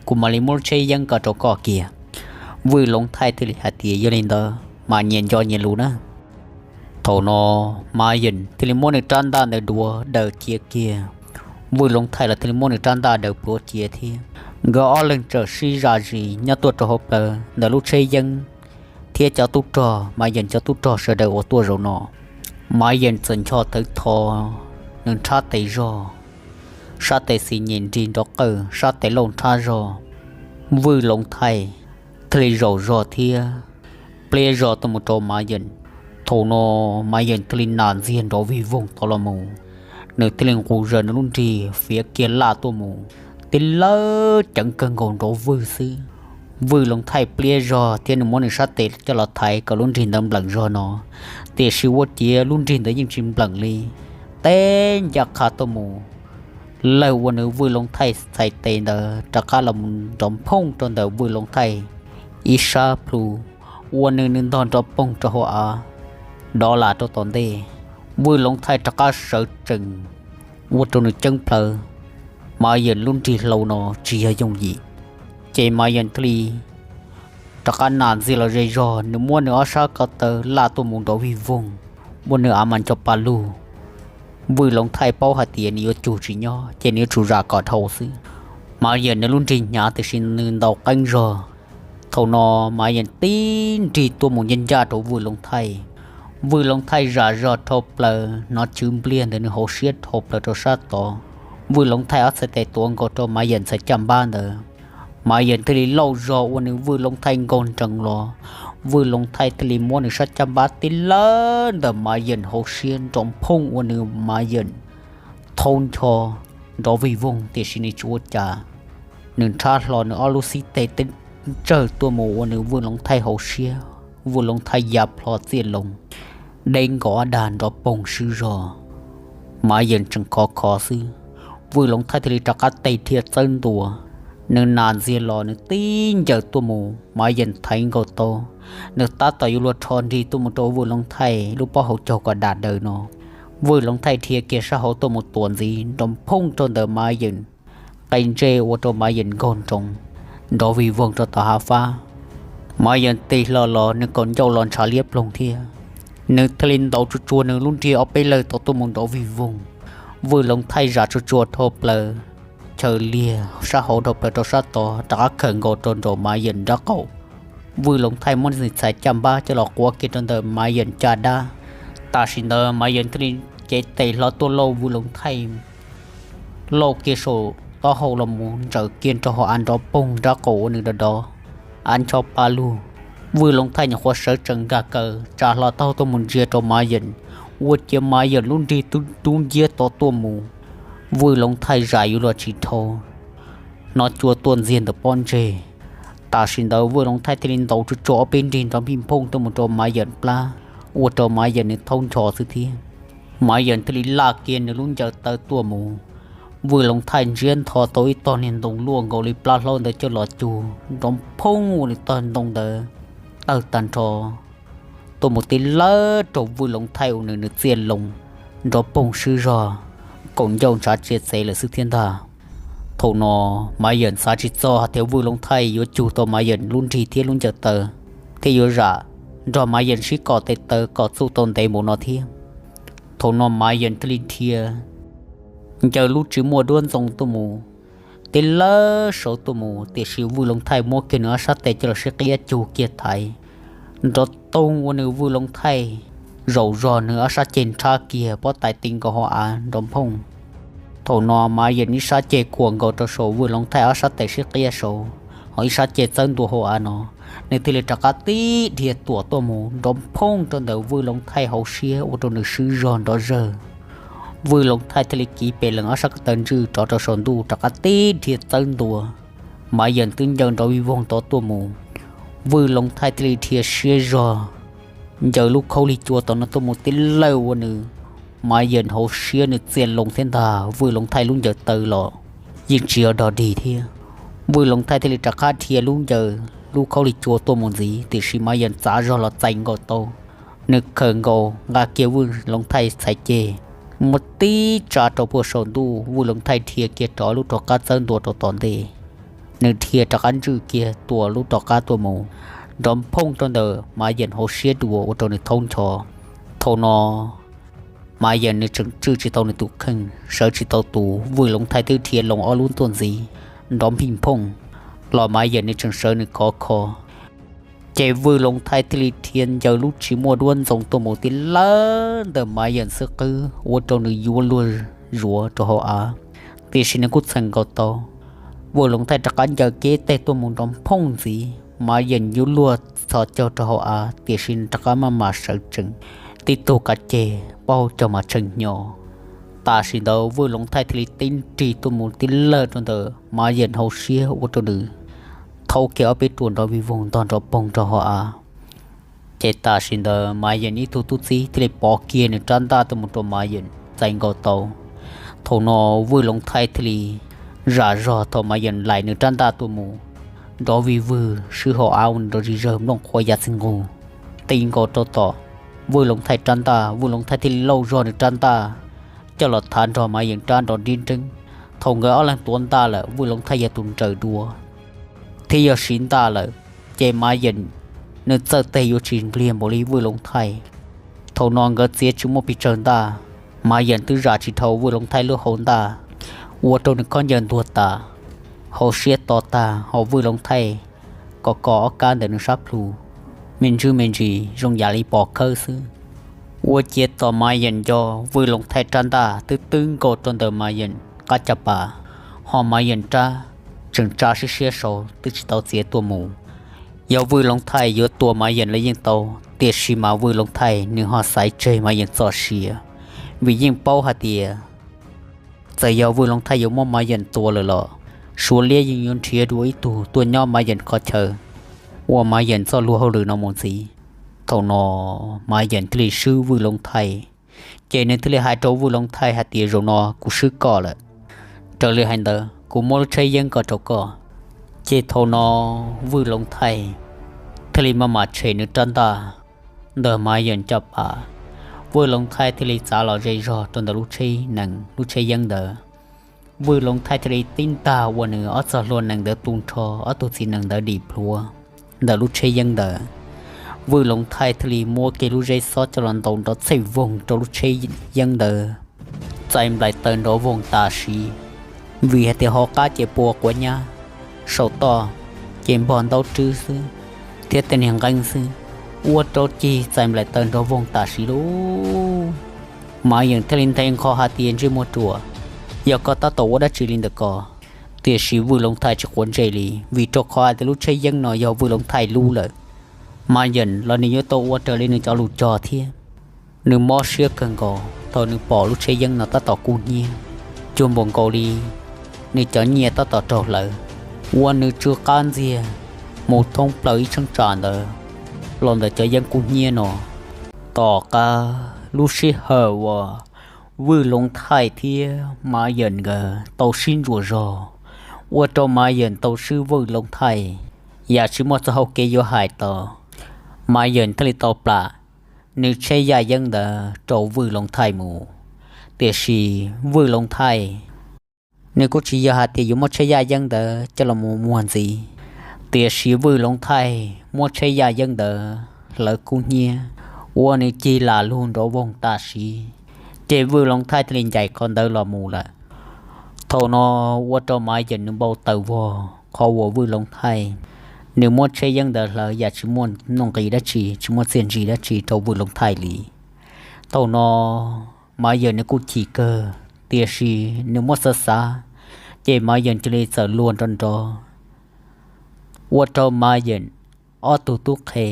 kuv mam li muab lub tsheb yeeb ko rau koj kiag. Vwj Loov Thaij thiaj li hais tias, yog li ntawd mas nyias nco nyias lus na. Thaum no Mav Yeem thiaj li muab nws rab ntaj ntawd duav daws cia kiag. Vwj Loov Thaij los thiaj li muab nws rab ntaj daws pluav cia thiab. Nkawd ob leeg txawm sib zam zis nyob tuaj rau hauv plawv ntawm lub tsheb yeeb thiab cov tub rog, Mav Yeem cov tub rog sawv daws uas tuaj zaum no. Mav Yeem txawm ncho thawv tho nws nrhab tes zog, sab tes xis nyem nrig nrov qawj, sab tes lauj nrhab zog. Vwj Loov Thaij thiaj li zaum zog thiab pliab zog tuaj mus rau Mav Yeem. Thaum no Mav Yeem thiaj li nas ntxiag nrov vij voog tod los mus, nws thiaj li nqus zaws nws lub nrig fiav kiag laj tuaj mus, tib lawb ceev kawg nkaus nrov vwg xwb. Vwj Loov Thaij pliab zog thiab nws muab nws sab tes coj los thaiv kom lub nrig ntawd npleem zog no, tiam sis ua ciav lub nrig ntawd yeej tsis npleem li. Teb ncaj qha tuaj mus, lawg ua nws Vwj Loov Thaij txhais tes ntawd rov qab los nrov nphooj rau ntawm Vwj Loov Thaij ib sab plhu, ua nws nws ntog nrov poog rau hauv av, dov las rau tom ntej. Vwj Loov Thaij rov qab sawv tsees, ua rau nws ceeb plhaw. Mav Yeem lub nrig hlau no tsis yog yooj yim, ces Mav Yeem thiaj li rov qab nas ntxiag los ze zog, nws muab nws ob sab ko taw laj tuaj mus nrov vij voog, ua nws av mas ncho pa lug. Vwj Loov Thaij paub hais tias nws yuav cug tsis nyob ces nws yuav tsum zam kom dhau xwb. Mav Yeem nws lub nrig hnyav tiam sis nws ntaus qeeb zog. Thaum no Mav Yeem tib nrig tuaj mus ncaj ncaj rau Vwj Loov Thaij. Vwj Loov Thaij zam zog dhau plaws, hnov tswv npliag ntawm nws hauv siab dhau plaws rau sab tod. Vwj Loov Thaij ob txhais tes tuav nkaus rau Mav Yeem txhais caj npab ntawd. Mav Yeem thiaj li lauj zog ua nws Vwj Loov Thaij nkaug nroos los. Vwj Loov Thaij thiaj li muab nws sab caj npab tib lawb ntawm Mav Yeem hauv siab nrov nphooj ua nws Mav Yeem thaub ncho nrov vij voog, tiam sis nws tsis ua cas. Nws nrhab hlo nws ob lub xib teg teb ntsawg tuaj mus ua nws Vwj Loov Thaij hauv siab, Vwj Loov Thaij ya plho txiaj loo, deb nkaus ob dag nrov poog swb zog. Mav Yeem tseem khov khov xwb, Vwj Loov Thaij thiaj li rov qab tes dhia txawb ntua. Nws nas ntxiag los nws tib ncaws tuaj mus, Mav Yeem thaiv nkaus tau, nws tab tom yuav luag rho nrig tuaj mus rau Vwj Loov Thaij lub pob hauv caug kom dam daws no. Vwj Loov Thaij dhia kiag sab hauv tuaj mus tuam ntxiv nrov nphooj rau ntawm Mav Yeem qe ntsej ua rau Mav Yeem nkaug nroos nrov vij voog rau tom hav fab. Mav Yeem tig hlo los nws kaum ncauj los ntshav liab ploog thiab. Nws thiaj li ntaus tsuag tsuag nws lub nrig ob peb lawg tod tuaj mus nrov vij voog. Vwj Loov Thaij zam tsuag tsuag dhau plaws, chaws liag sab hauv dhau plaws rau sab tod rov qab khawm nkaus rau nraum Mav Yeem nraub qaum. Vwj Loov Thaij muab nws txhais caj npab coj los quav kiag rau ntawm Mav Yeem caj dab. Tam sim ntawd Mav Yeem thiaj li cev tes hlo tuaj lauj Vwj Loov Thaij, lauj kiag saum taub hau los mus ntsaws kiag rau hauv av nrov poog nraub qaum ua nws dov dov, av ncho pa lug. Vwj Loov Thaij nyuam qhuav sawv tsees nkag kaw tsa hlo taub hau tuaj mus ntsia rau Mav Yeem, ua ciav Mav Yeem lub nrig tub dub nciab tod tuaj mus. Vwj Loov Thaij zam yuav luag tsis dhau, no cua tuaj ntxiag ntawm pob ntseg. Tam sim ntawd Vwj Loov Thaij thiaj li ntaus tsuj tsuag ob peb nrig nrov npij nphooj tuaj mus rau Mav Yeem plab, ua rau Mav Yeem nws thaub ncho xwb thiab. Mav Yeem thiaj li laj kiag nws lub ncaws taw tuaj mus. Vwj Loov Thaij ntsiab ntho tau ib tog niag ntoo luaj nkaus li plab hlaub ntawd coj los cug nrov nphoob ua nws tog ntoo ntawd tawg tag nrho tuaj mus tib lawb rau Vwj Loov Thaij ua nws nws txiaj loo nrov poog swb zog, kaum ncauj ntshav tsia txev lawm xwb thiab ntag. Thaum no Mav Yeem xav tsis txog hais tias Vwj Loov Thaij yuav cug tau Mav Yeem lub nrig thiab lub ncaws taw, thiab yuav zam nrog Mav Yeem sib kom tes taw kom txuj tau ntev npaum no thiab. Thaum no Mav Yeem thiaj li dhia ncaws lub tsis muaj duab ntxoo tuaj mus tib lawb saud tuaj mus, tiam sis Vwj Loov Thaij muab kiag nws ob sab tes coj los sib qiab cug kiag thaiv nrov toog ua nws Vwj Loov Thaij zaum zog nws ob sab ceg nrhab kiag pob tais ti nkaus hauv av nrov nphooj. Thaum no Mav Yeem ib sab ceg kuam nkaus rau saum Vwj Loov Thaij ob sab tes sib qiab saud, ho ib sab ceg txawb ntua hauv av no, nws thiaj li rov qab tib dhia tuam tuaj mus nrov nphooj rau ntawm Vwj Loov Thaij hauv siab ua rau nws swb zog nrov zawg. Vwj Loov Thaij thiaj li kiv pes lees ob sab ko taw ntswj rov rau saum ntuj rov qab tib dhia txawb ntua. Mav Yeem twb ncaws nrov vij voog tod tuaj mus, Vwj Loov Thaij thiaj li dhia siab zog ncaws lub khaub lig cua tom no tuaj mus tib lawb ua nws Mav Yeem hauv siab nws txiaj loo thiab ntag. Vwj Loov Thaij lub ncaws taw los yeej tsis yog dog dig thiab. Vwj Loov Thaij thiaj li rov qab dhia lub ncaws lub khaub lig cua tuaj mus ntxiv, tiam sis Mav Yeem txav zog los txais nkaus tau, nws khawm nkaus nqa kiag Vwj Loov Thaij txhais ceg muab tib tsa rau puag saum ntuj. Vwj Loov Thaij dhia kiag rov lub rov qab txawb ntua rau tom ntej, nws dhia rov qab ntswj kiag tua lub rov qab tuaj mus nrov nphooj rau ntawm Mav Yeem hauv siab dua ua rau nws thaub ncho. Thaum no Mav Yeem nws tseem tswj tsis tau nws tus kheej, sawv tsis tau tus, Vwj Loov Thaij twb dhia loo ob lub tuaj ntxiv nrov npij nphooj los Mav Yeem nws tseem sawv nws khov kho. Ces Vwj Loov Thaij thiaj li dhia ncaws lub tsis muaj duab ntxoo tuaj mus tib lawb ntawm Mav Yeem xwb qwb ua rau nws yuav luag zuav rau hauv av, tiam sis nws kuj txheem nkaus tau. Vwj Loov Thaij rov qab ncaws kiag teg tuaj mus nrov nphooj ntxiv, Mav Yeem yuav luag txhos caug rau hauv av, tiam sis nws rov qab maj mam sawv tsees, tib tug kav ceg paub caug mas tshee hnyo. Tam sim ntawd Vwj Loov Thaij thiaj li tib nrig tuaj mus tib lawb rau ntawm Mav Yeem hauv siab ua rau nws thaub kiag ob peb ruam nrov vij voog ntog nrov poog rau hauv av. Ces tam sim ntawd Mav Yeem ib tug tub txib thiaj li pov kiag nws rab ntaj tuaj mus rau Mav Yeem txais nkaus tau. Thaum no Vwj Loov Thaij thiaj li zam zog thaum Mav Yeem laim nws rab ntaj tuaj mus, nrov vij vwg swb hauv av ua nws nrov zig zawg nplooj qhuav ya txij nqug, ti nkaus rau tom Vwj Loov Thaij rab ntaj. Vwj Loov Thaij thiaj li lauj zog nws rab ntaj coj los thav nrog Mav Yeem rab nrov nrib nreeb. Thaum nkawd ob leeg tuav ntaj lawm, Vwj Loov Thaij yog tus nrawm dua thiab yog siv ntaj lawm, ces Mav Yeem nws txawj teg yuav tsis npliag npaum li Vwj Loov Thaij. Thaum no nkawd txiav tsis muaj pes tsawg ntaj, Mav Yeem twb zam tsis dhau Vwj Loov Thaij lub hau ntaj, ua rau nws khaub ncaws ntuag tas, hauv siab to tag, ho Vwj Loov Thaij kos kos ob kab ntawm nws sab plhu, me ntsis me ntsis zoo yam li pos khawb xwb. Ua ciav tom Mav Yeem nco, Vwj Loov Thaij rab ntaj twb twb nkaus rau ntawm Mav Yeem qab caj pas, ho Mav Yeem rab tseem tsa siab siab saud twb tsis tau txiav tuaj mus. Yog Vwj Loov Thaij yuav tua Mav Yeem los yeej tau, tiam sis mas Vwj Loov Thaij nws ho xaiv tseg Mav Yeem txoj sia, vim yeej paub hais tias txawm yog Vwj Loov Thaij yuav muab Mav Yeem tua lawm los Suav liab yeej yuav nrhiav dua ib tug tuaj nyob Mav Yeem qhov chaw ua Mav Yeem txoj luag hauj lwm no mus ntxiv. Thaum no Mav Yeem thiaj li swb Vwj Loov Thaij, ces nws thiaj li hais rau Vwj Loov Thaij hais tias, zaum no kuv swb koj lawm, raws li hais ntawd kuv muab lub tsheb yeeb ko rau koj. Ces thaum no Vwj Loov Thaij thiaj li maj mam tshem nws rab ntaj ntawm Mav Yeem caj pas. Vwj Loov Thaij thiaj li txav los ze zog rau ntawm lub tsheb nees lub tsheb yeeb ntawd. Vwj Loov Thaij thiaj li tib ntag ua nws ob txog hlua nees ntawd tu nrho, ob tug txiv nees ntawd dim plhuav ntawm lub tsheb yeeb ntawd. Vwj Loov Thaij thiaj li muab kiag lub zeb xob coj los ntaus nrov txhej voog rau lub tsheb yeeb ntawd, txais nplaim taws nrov voog tam sim, vim hais tias hauv qab ces pua quav nyab, saum toj ces npog ntaub rwb xwb thiab tej niag nqeeb xwb, ua rau cig txais nplaim taws nrov voog tam sim lauj. Mav Yeem thiaj li nthe nqho hais tias, ntsej muag ruam, yog koj tab tom ua dab tsi li ntawm ko? Tiam sis Vwj Loov Thaij tsis quav ntsej li, vim rau qhov hais tias lub tsheb yeeb no yog Vwj Loov Thaij lub lawm. Mav Yeem los nws yuav tau ua raws li nws cov lus cog thiab. Nws mob siab kawg nkaus thaum nws pom lub tsheb yeeb no tab tom kub hnyiab, cuag npaum nkaus li nws cov nyiaj tab tom raug hlawv. uas nws tsw qab ntxiag mus thoob plaws ib cheeb tsam ntawd los ntawm cov yeeb kub hnyiab no. Tom qab lub sij hawm uas Vwj Loov Thaij thiab Mav Yeem nkawd tau sib ntsuas zog, ua rau Mav Yeem tau swb Vwj Loov Thaij, yam tsis muaj txoj hau kev yuav hais tau. Mav Yeem thiaj li tau plam nws tsheb yaj yeeb ntawd rau Vwj Loov Thaij mus. Tiam sis Vwj Loov Thaij nws kuj tsis yog hais tias yuav muab tsheb yaj yeeb ntawd coj los mus muag ntxiv, tiam sis Vwj Loov Thaij muab tsheb yaj yeeb ntawd hlawv kub hnyiab, ua nws cig lam lug nrov voog tam sim, ces Vwj Loov Thaij thiaj li ncaim qhov ntawd los mus lawm. Thaum no ua rau Mav Yeem nws npau taws vog qhov uas Vwj Loov Thaij nws muab tsheb yeeb ntawd hlawv yam tsis muaj nuj nqis dab tsi, tsis muaj txiaj ntsig dab tsi rau Vwj Loov Thaij li. Thaum no Mav Yeem nws kuj chim kawg, tiam sis nws muab xav xav, ces Mav Yeem cia li txawm luag nrov nrov, ua rau Mav Yeem ob tug tub qhe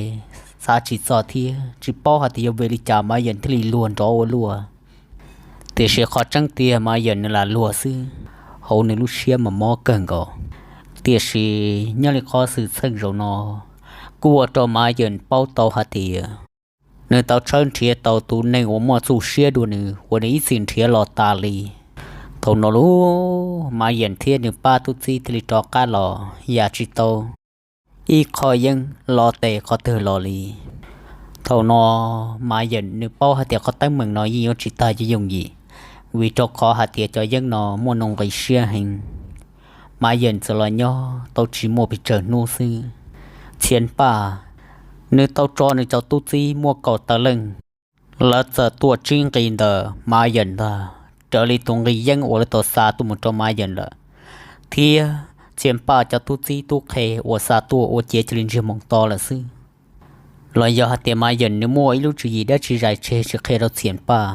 xav tsis txog thiab tsis paub hais tias yog vim li cas Mav Yeem thiaj li luag nrov ua luaj. Tiam sis qhov tseeb tiag Mav Yeem nws lam luag xwb, hauv nws lub siab mas mob kawg nkaus. Tiam sis nyob li qhov xwm txheej zaum no kuj ua rau Mav Yeem paub tau hais tias nws tau tshawb nrhiav tau tus neeg uas muaj txuj siab dua nws uas nws ib txwm nrhiav los tas li. Thaum no lub Mav Yeem thiab nws pab tub txib thiaj li rov qab los yam tsis tau ib qho yeeb los tes qhov twg los li. Thaum no Mav Yeem nws paub hais tias qhov teeb meem no yeej yuav tsis tag yooj yim, vim rau qhov hais tias cov yeeb no muaj nuj nqis siab heev. Mav Yeem txawm los nyob tau tsis muaj pes tsawg hnub xwb, Txhias Paj nws tau tso nws cov tub txib muaj kaum tawm leej, lawv txawm tuaj tsib nqi ntawm Mav Yeem ntag, raws li tus nqi yeeb uas lawv tau xa tuaj mus rau Mav Yeem lawm, thiab Txhias Paj cov tub txib tub qhe uas xa tuaj ua ciav cia li ntsiag moo to lawm xwb. Los yog hais tias Mav Yeem nws muaj ib lub tswv yim dab tsi zais tseg tsis qhia rau Txhias Paj,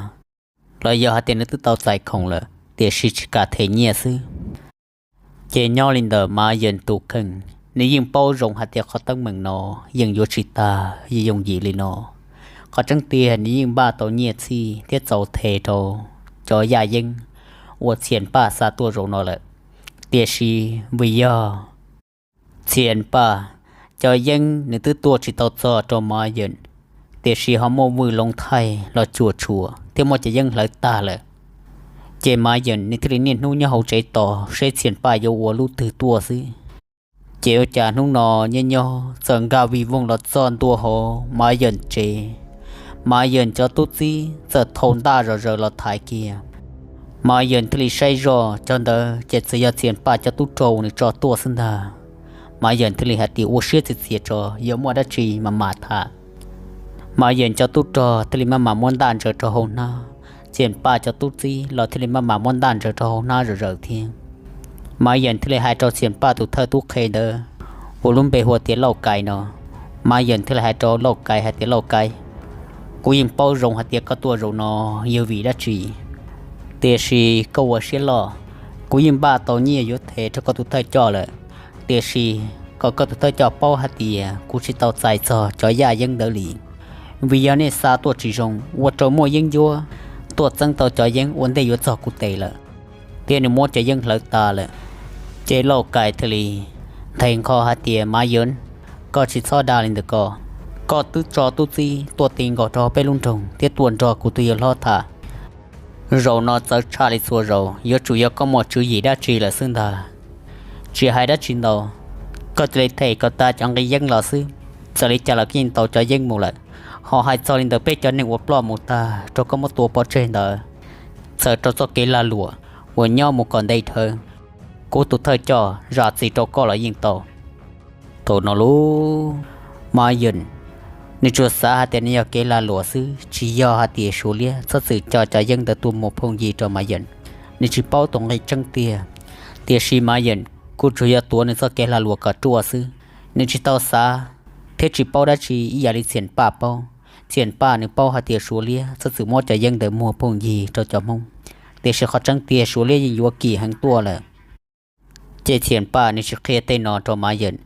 los yog hais tias nws twb tau txais khoom lawm tiam sis tsis kam them nyiaj xwb. Ces nyob li ntawm Mav Yeem tus kheej, nws yeej paub zoo hais tias qhov teeb meem no yeej yuav tsis tag yooj yim li no. Qhov tseeb tiag nws yeej npaj tau nyiaj txiag thiab txaus them rau cov yaj yeeb uas Txhias Paj xa tuaj zaum no lawm. Tiam sis vim yog Txhias Paj cov yeeb nws twb tuaj tsis tau txog rau Mav Yeem, tiam sis ho muaj Vwj Loov Thaij los cuam tshuam thiab muab cov yeeb hlawv tag lawm. Ces Mav Yeem nws thiaj li niaj hnub nyob hauv tsev tos seb Txhias Paj yuav ua lub twg tuaj xwb. Ces ua cas hnub no nyob nyob txawm nkag vij voog los txog ntua hauv Mav Yeem tsev. Mav Yeem cov tub txib txawm thau ntaj zom zaws los thaiv kiag. Mav Yeem thiaj li saib zoj cov ntawd ces txawm yog Txhias Paj cov tub rog uas nws tso tuaj xwb ntag. Mav Yeem thiaj li hais tias ua siab txias txias tso, yog muaj dab tsi mam mam tham. Mav Yeem cov tub rog thiaj li maj mam muab ntaj ntsaws rau hauv hnab, Txhias Paj cov tub txib los thiaj li maj mam muab ntaj ntsaws rau hauv hnab zom zaws thiab. Mav Yeem thiaj li hais rau Txhias Paj tus thawj tub qhe ntawd uas lub npe hu tias Lauj Kais no. Mav Yeem thiaj li hais rau Lauj Kais hais tias, Lauj Kais, kuv yeej paub zoo hais tias koj tuaj zaum no yog vim dab tsi, tiam sis koj ua siab loj, kuv yeej npaj tau nyiaj yuav them rau koj tus thawj coj lawm, tiam sis kom koj tus thawj coj paub hais tias kuv tsis tau txais txog cov yaj yeeb ntawd li, vim yog nej xa tuaj tsis zoo ua rau muaj yeeb ncuab tuaj txeeb tau cov yeeb ua ntej yuav txog kuv tes lawm, thiab nws muab cov yeeb hlawv tas lawm. Ces Lauj Kais thiaj li nthe nqho hais tias, Mav Yeem, koj tsis txhob dag li ntawd ko, koj twb tso tub txib tuaj ti nkaus rau hauv peb lub nroog thiab tuaj nrog kuv tus yawg hlob tham. Zaum no txawv tshaj li txhua zaus, yuav tsum yog koj muaj tswv yim dab tsi lawm xwb ntag. Tsis hais dab tsi ntau, koj cia li them kom tag cov nqi yeeb los xwb, txawm li cas los koj yeej tau cov yeeb mus lawm. Ho hais txog li ntawd peb cov neeg uas ploj mus tag raug koj muab tua pov tseg ntawd, txawm rau txoj kev lag luam uas nyob mus kom nte dhawv, kuv tus thawj coj zam txim rau koj los yeej tau. Thaum no lub Mav Yeem nws tsuas xav hais tias nws yog kev lag luam xwb, tsis yog hais tias Suav liab txhob txwm coj cov yeeb ntawd tuaj muag phooj ywg rau Mav Yeem. Nws tsis paub tus nqi tseeb tiag, tiam sis Mav Yeem kuj tsuas yog tuav nws txoj kev lag luam kom ruaj xwb. Nws tsis tau xav thiab tsis paub dab tsi ib yam li Txhias Paj paub. Txhias Paj nws paub hais tias Suav liab txhob txwm muab cov yeeb ntawd muag phooj ywg rau cov Hmoob, tiam sis qhov tseeb tiag Suav liab yeej yuav kim heev tuaj lawm. Ces Txhias Paj nws tsis qhia tej no rau Mav Yeem.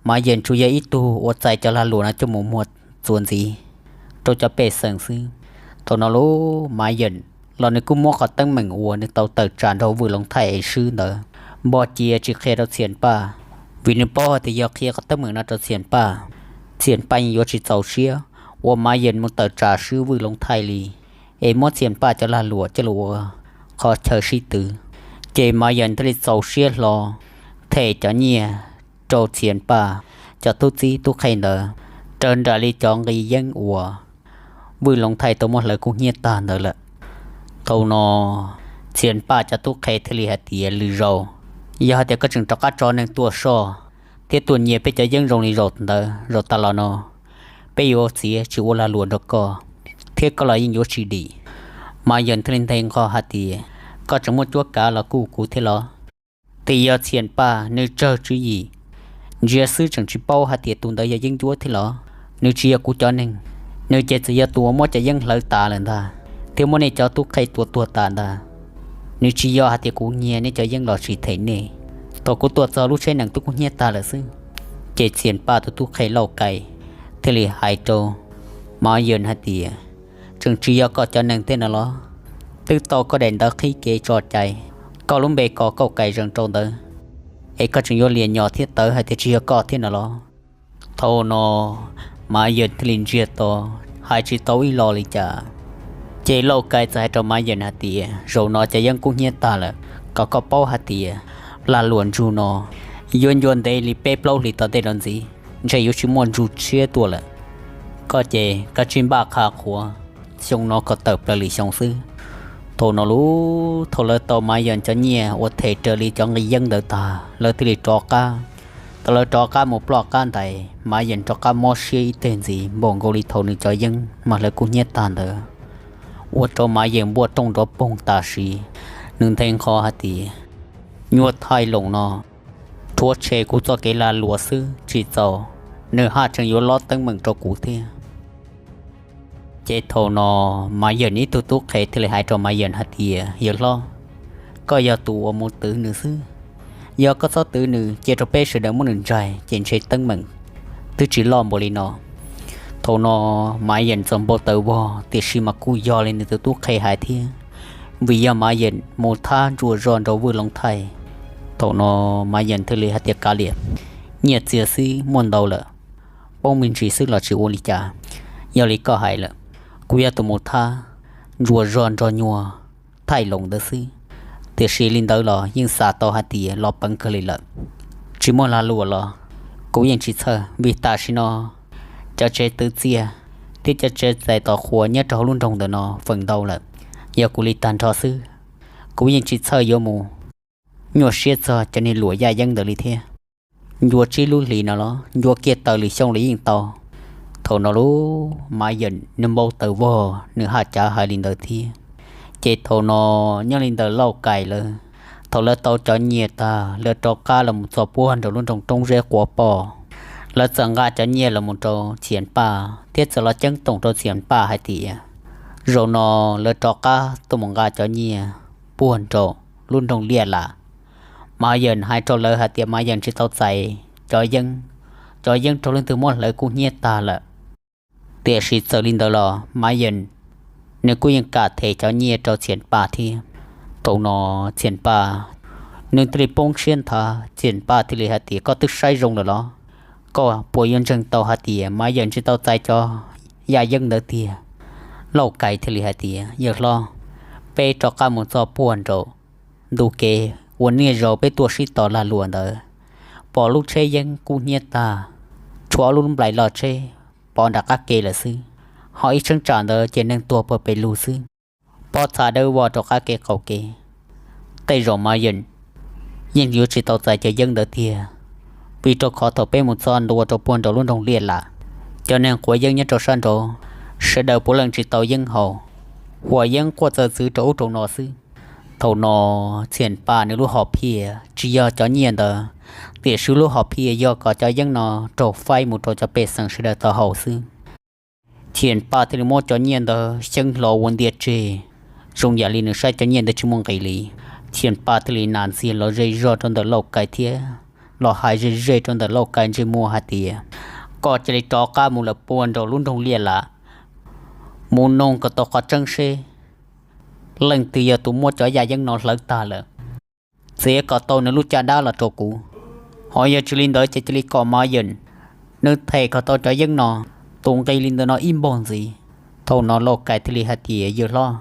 Mav Yeem tsuas yog ib tug uas txais cov lag luam no coj mus muag txuas ntxiv rau cov pej xeem xwb. Thaum no lub Mav Yeem los nws kuj muab qhov teeb meem uas nws tau tawm tsam nrog Vwj Loov Thaij es swb ntawd npog cia tsis qhia rau Txhias Paj. vim nws paub hais tias yog qhia qhov teeb meem no rau Txhias Paj, Txhias Paj yeej yuav tsis txaus siab uas Maiv Yees mus tawm tsam swb Vwj Loov Thaij li, es muab Txhias Paj cov lag luam coj los ua qhov chaw sib tw. Ces Maiv Yees thiaj li txaus siab hlo them cov nyiaj rau Txhias Paj cov tub txib tub qhe ntawd raws nraim li cov nqi yeeb uas Vwj Loov Thaij tau muab hlawv kub hnyiab tag ntawd lawm. Thaum no Txhias Paj cov tub qhe thiaj li hais tias, Lwm zaus yog hais tias koj tseem rov qab tso neeg tuaj soj thiab tuaj nyiag peb cov yeeb zoo li zaum ntawd zaum tas los no, peb yuav txiav tsis ua lag luam nrog koj, thiab koj los yeej yuav tsis dim. Maiv Yees thiaj li nthe nqho hais tias, Koj tseem muaj cuab kav los kuj kuv thiab los? Tias yog Txhias Paj nws tsawg tswv yim, ntsia xwb tseem tsis paub hais tias tus ntawd yog yeeb ncuab thiab los? Nws tsis yog kuv cov neeg, nws ces txawm yog tus uas muab cov yeeb hlawv tas lawm ntag, thiab muab nej cov tub qhe tua tuag tas ntag. Nws tsis yog hais tias kuv nyiag nej cov yeeb los tsis them nej. Thaum kuv tuaj txog lub tsheb nees twb kub hnyiab tag lawm xwb. Ces Txhias Paj tus tub qhe Lauj Kais thiaj li hais rau Maiv Yees hais tias, Tseem tsis yog koj cov neeg thiab no los? Twb tau koj daim ntawv qhib kev tso cai, koj lub npe ko Kauj Kais Zees rau ntawd, es koj tseem yuav liam nyom thiab tawv hais tias tsis yog koj thiab no los? Thaum no Maiv Yees thiaj li ntsiag to, hais tsis tau ib lo li cas. Ces Lauj Kais txawm hais rau Maiv Yees hais tias, Zaum no cov yeeb kub hnyiab tag lawm, kom koj paub hais tias lag luam ntsug no yuav ncua ntev li peb plaub hlis tom ntej no ntxiv, ntshe yuav tsis muaj ntsug tshiab tuaj lawm. Koj ces koj cia li npaj qha qhuas xyoo no kom tawm plaws lwm xyoo xwb. Thaum no lub, thaum lawv tau Maiv Yees cov nyiaj uas them raws li cov nqi yeeb ntawd tag, lawv thiaj li rov qab. Thaum lawv rov qab mus ploj qab ntais, Maiv Yees rov qab mob siab ib teg ntxiv npaum nkaus li thaum nws cov yeeb mas hlawv kub hnyiab tag ntawd, ua rau Maiv Yees npuaj rooj nrov poog tam sim. Nws nthe nqho hais tias, Nyuag Thaij Loos no rhuav tshem kuv txoj kev lag luam xwb tsis txaus, nws haj tseem yuav lob teeb meem rau kuv thiab. Ces thaum no Maiv Yees ib tug tub qhe thiaj li hais rau Maiv Yees hais tias, Yawg hlob, koj yog tus uas mus twv nws xwb. Yog koj txhob twv nws, cia rau peb sawv daws muab nws ntsaig ces ntshe teeb meem twb tsis loj npaum li no. Thaum no Maiv Yees txawm npau taws vog, tiam sis mas kuj yog li nws tus tub qhe hais thiab, vim yog Maiv Yees mus thab ntsuas zog nraug Vwj Loov Thaij. Thaum no Maiv Yees thiaj li hais tias, Kav liam, nyiaj txiag xwb muaj ntau lawm, poob me ntsis xwb los tsis ua li cas. Yog li koj hais lawm, kuv yog tus mus thab ntsuas zog nraug nyuag Thaij Loos ntawd xwb, tiam sis li ntawd los yeej xav tau hais tias los peev kawg li lawm. Tsis muaj lag luam los kuv yeej tsis txhawj, vim tam sim no cov tsev twv txiaj thiab cov tsev txais tos qhua nyob rau hauv lub nroog ntawm no feem ntau lawm. Yog kuv li tag nrho xwb, kuv yeej tsis txhawj yuav mus nyuaj siab txog cov niag luam yaj yeeb ntawd li thiab. Ncua tsib lub hlis no los ncua kiag tawm lwm xyoo los yeej tau. Thaum no lub Maiv Yees nws npau taws vog, nws haj cav hais li ntawd thiab. Ces thaum no nyob li ntawm Lauj Kais lawv, thaum lawv tau cov nyiaj tag, lawv rov qab los mus txog puag nraum lub nroog Roob Zeb Quav Poj. Lawv txawm nqa cov nyiaj los mus rau Txhias Paj thiab txawm los ceeb toom rau Txhias Paj hais tias, zaum no lawv rov qab tuaj mus nqa cov nyiaj puag nraum lub nroog Liaj Lam. Maiv Yees hais rau lawv hais tias Maiv Yees tsis tau txais cov yeeb, cov yeeb raug leej twg muab hlawv kub hnyiab tag lawm. Tiam sis txawm li ntawd los Maiv Yees nws kuj yeej kam them cov nyiaj rau Txhias Paj thiab. Thaum no Txhias Paj nws thiaj li poob siab nthav, Txhias Paj thiaj li hais tias, Koj twb saib zoo lawm los? Koj puas yuav ntseeg tau hais tias Maiv Yees tsis tau txais cov yaj yeeb ntawd tiag? Lauj Kais thiaj li hais tias, Yawg hlob, peb rov qab mus txog puag nraum ntu kev uas niaj zaus peb tuaj sib tos lag luam ntawd, pom lub tsheb yeeb kub hnyiab tag, tshuav ob lub nplais loj tsheb pov nram qab ke lawm xwb, ho ib cheeb tsam ntawd ces neeg tuag puag pem lug xwb, pob txha dawb vog rau qab ke qaum kev. Tej zaum Maiv Yees yeej yuav tsis tau txais cov yeeb ntawd tiag, vim rau qhov thaum peb mus txog ntua rau puag nraum lub nroog Liaj Lam, cov neeg quav yeeb nyob rau sab nraud sawv daws puav leej tsis tau yeeb haus, huam yeeb quaj txawv txwv rau ub rau no xwb. Thaum no Txhias Paj nws lub hom phiaj tsis yog cov nyiaj ntawd, tiam sis lub hom phiaj yog kom cov yeeb no raug faib mus rau cov pej xeem sawv daws tau haus xwb. Txhias Paj thiaj li muab cov nyiaj ntawd xyeeb hlo ua ntia tseg, zoo yam li nws saib cov nyiaj ntawd tsis muaj nqis li. Txhias Paj thiaj li nas ntxiag los ze zog rau ntawm Lauj Kais thiab los hais ze ze rau ntawm Lauj Kais ntsej muag hais tias, Koj cia li rov qab mus lawm puag nraum lub nroog Liaj Lam, mus noog kom tau qhov tseeb seb leej twg yog tus muab cov yaj yeeb no hlawv tag lawm, txiav kom tau nws lub caj dab los rau kuv. Ho yog tsis li ntawd ces cia li kom Mav Yeem nws them kom tau cov yeeb no tus nqi li ntawm no ib npaug ntxiv. Thaum no Lauj Kais thiaj li hais tias, Yawg hlob,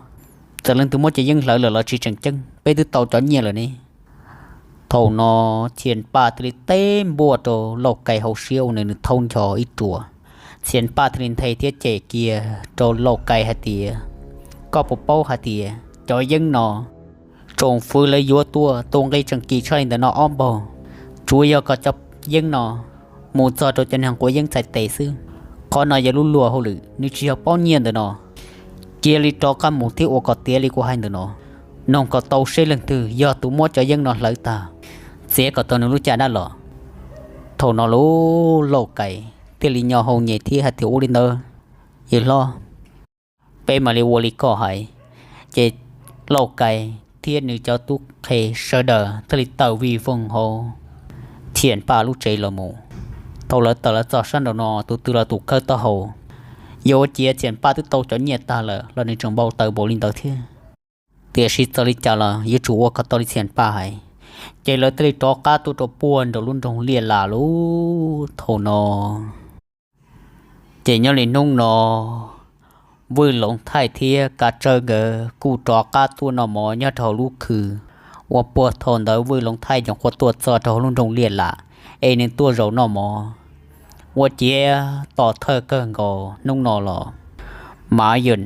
txawm leej twg muab cov yeeb hlawv lawm los tsis tseem ceeb, peb twb tau cov nyiaj lawm ne. Thaum no Txhiaj Paj thiaj li teb npuaj rau Lauj Kais hauv siab ua nws nws thaub ncho ib ruam. Txhiaj Paj thiaj li nthe thiab cem kiag rau Lauj Kais hais tias, Koj puas paub hais tias cov yeeb no tsoom fwv lawv yuav tuaj tus nqi tseem kim tshaj li ntawm no ob npaug, tsuas yog kom cov yeeb no mus txog rau cov neeg quav yeeb txhais tes xwb. Qhov no yog lub luag hauj lwm, nws tsis yog pob nyiaj ntawm no. Cia li rov qab mus thiab ua kom tiav li kuv hais ntawm no, noog kom tau seb leej twg yog tus muab cov yeeb no hlawv tag, txiav kom tau nws lub caj dab los. Thaum no lub Lauj Kais thiaj li nyo hau nyem thiab hais tias, Ua li ntawd, yawg hlob, peb mam li ua li koj hais. Ces Lauj Kais thiab nws cov tub qhe sawv daws thiaj li tawm vij voog hauv Txhiaj Paj lub tsev los mus. Thaum lawv tawm los txog sab nraum no, tus twg los tus khawb taub hau. Yog ua ciav Txhiaj Paj twb tau cov nyiaj tag lawm los nws tseem npau taws npaum li ntawd thiab. Tiam sis txawm li cas los yuav tsum ua kom tau li Txhiaj Paj hais. Ces lawv thiaj li rov qab tuaj rau puag nraum lub nroog Liaj Lam lub thaum no. Ces nyob li hnub no, Vwj Loov Thaij thiab Kav Tsawb nkawd kuj rov qab tuaj noj mov nyob rau hauv lub khw uas puag thaum ntawd Vwj Loov Thaij nyuam qhuav tuaj txog rau hauv lub nroog Liaj Lam, es nws tuaj zaum noj mov. Ua ciav tom thawj kawg nkaus hnub no los, Mav Yeem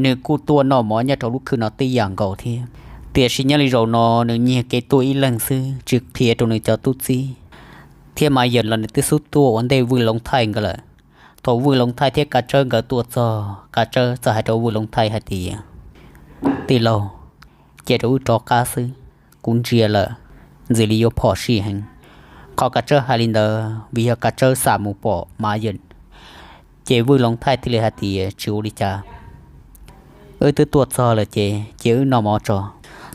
nws kuj tuaj noj mov nyob rau lub khw no tib yam nkaus thiab. Tiam sis nyob li zaum no nws nyiag kev tuaj ib leeg xwb, tsis qhia rau nws cov tub txib. Thiab Mav Yeem los nws twb xub tuaj ua ntej Vwj Loov Thaij nkawd lawm. Thaum Vwj Loov Thaij thiab Kav Tsawb nkawd tuaj txog, Kav Tsawb txawm hais rau Vwj Loov Thaij hais tias, Tij laug, cia rau wb rov qab xwb, kuv ntsia lawm, ntxim li yuav phom sij heev. Qhov Kav Tsawb hais li ntawd vim yog Kav Tsawb xam mus pom Mav Yeem. Ces Vwj Loov Thaij thiaj li hais tias, Tsis ua li cas, wb twb tuaj txog lawm ces cia wb noj mov tso.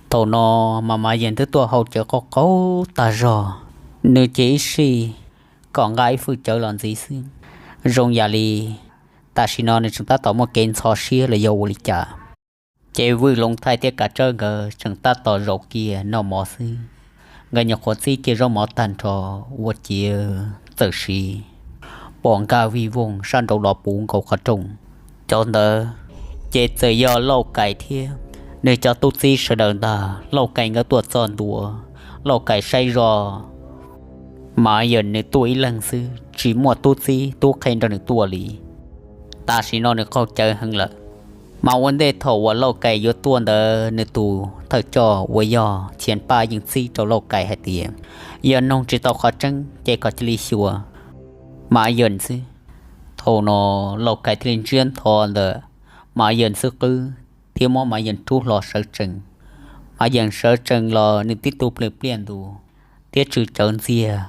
Thaum no mas Mav Yeem twb tuaj hau cawv qaug qaug tag zog, nws cia ib sij kom nqa ib fwj cawv los ntxiv xwb. Zoo yam li tam sim no nws tseem tab tom muaj kev ntxhov siab los yog ua li cas. Ces Vwj Loov Thaij thiab Kav Tsawb nkawd tseem tab tom zaum kiag noj mov xwb. Nkawd nyuam qhuav txib kiag zaub mov tag nrho, ua ciav txawm sim pom nkag vij voog sab nraud los puv nkaus qhov rooj. Cov ntawd ces txawm yog Lauj Kais thiab nws cov tub txib sawv daws ntag. Lauj Kais nkawd tuaj txog ntua, Lauj Kais saib zoj, Mav Yeem nws tuaj ib leeg xwb, tsis muaj tub txib tub qhe nrog nws tuaj li. Tam sim no nws qaug cawv heev lawm. Mas ua ntej thaum uas Lauj Kais yuav tuaj ntawd, nws tus thawj coj uas yog Txhiaj Paj yeej txib rau Lauj Kais hais tias, yog noog tsis tau qhov tseeb ces kom cia li xyuas Mav Yeem xwb. Thaum no Lauj Kais thiaj li ntsiab ntho ntawm Mav Yeem xub qwb thiab muab Mav Yeem rub hlo sawv tsees. Mav Yeem sawv tsees los nws tib tug plws pliaj ntus thiab tsw cawv ntxiag.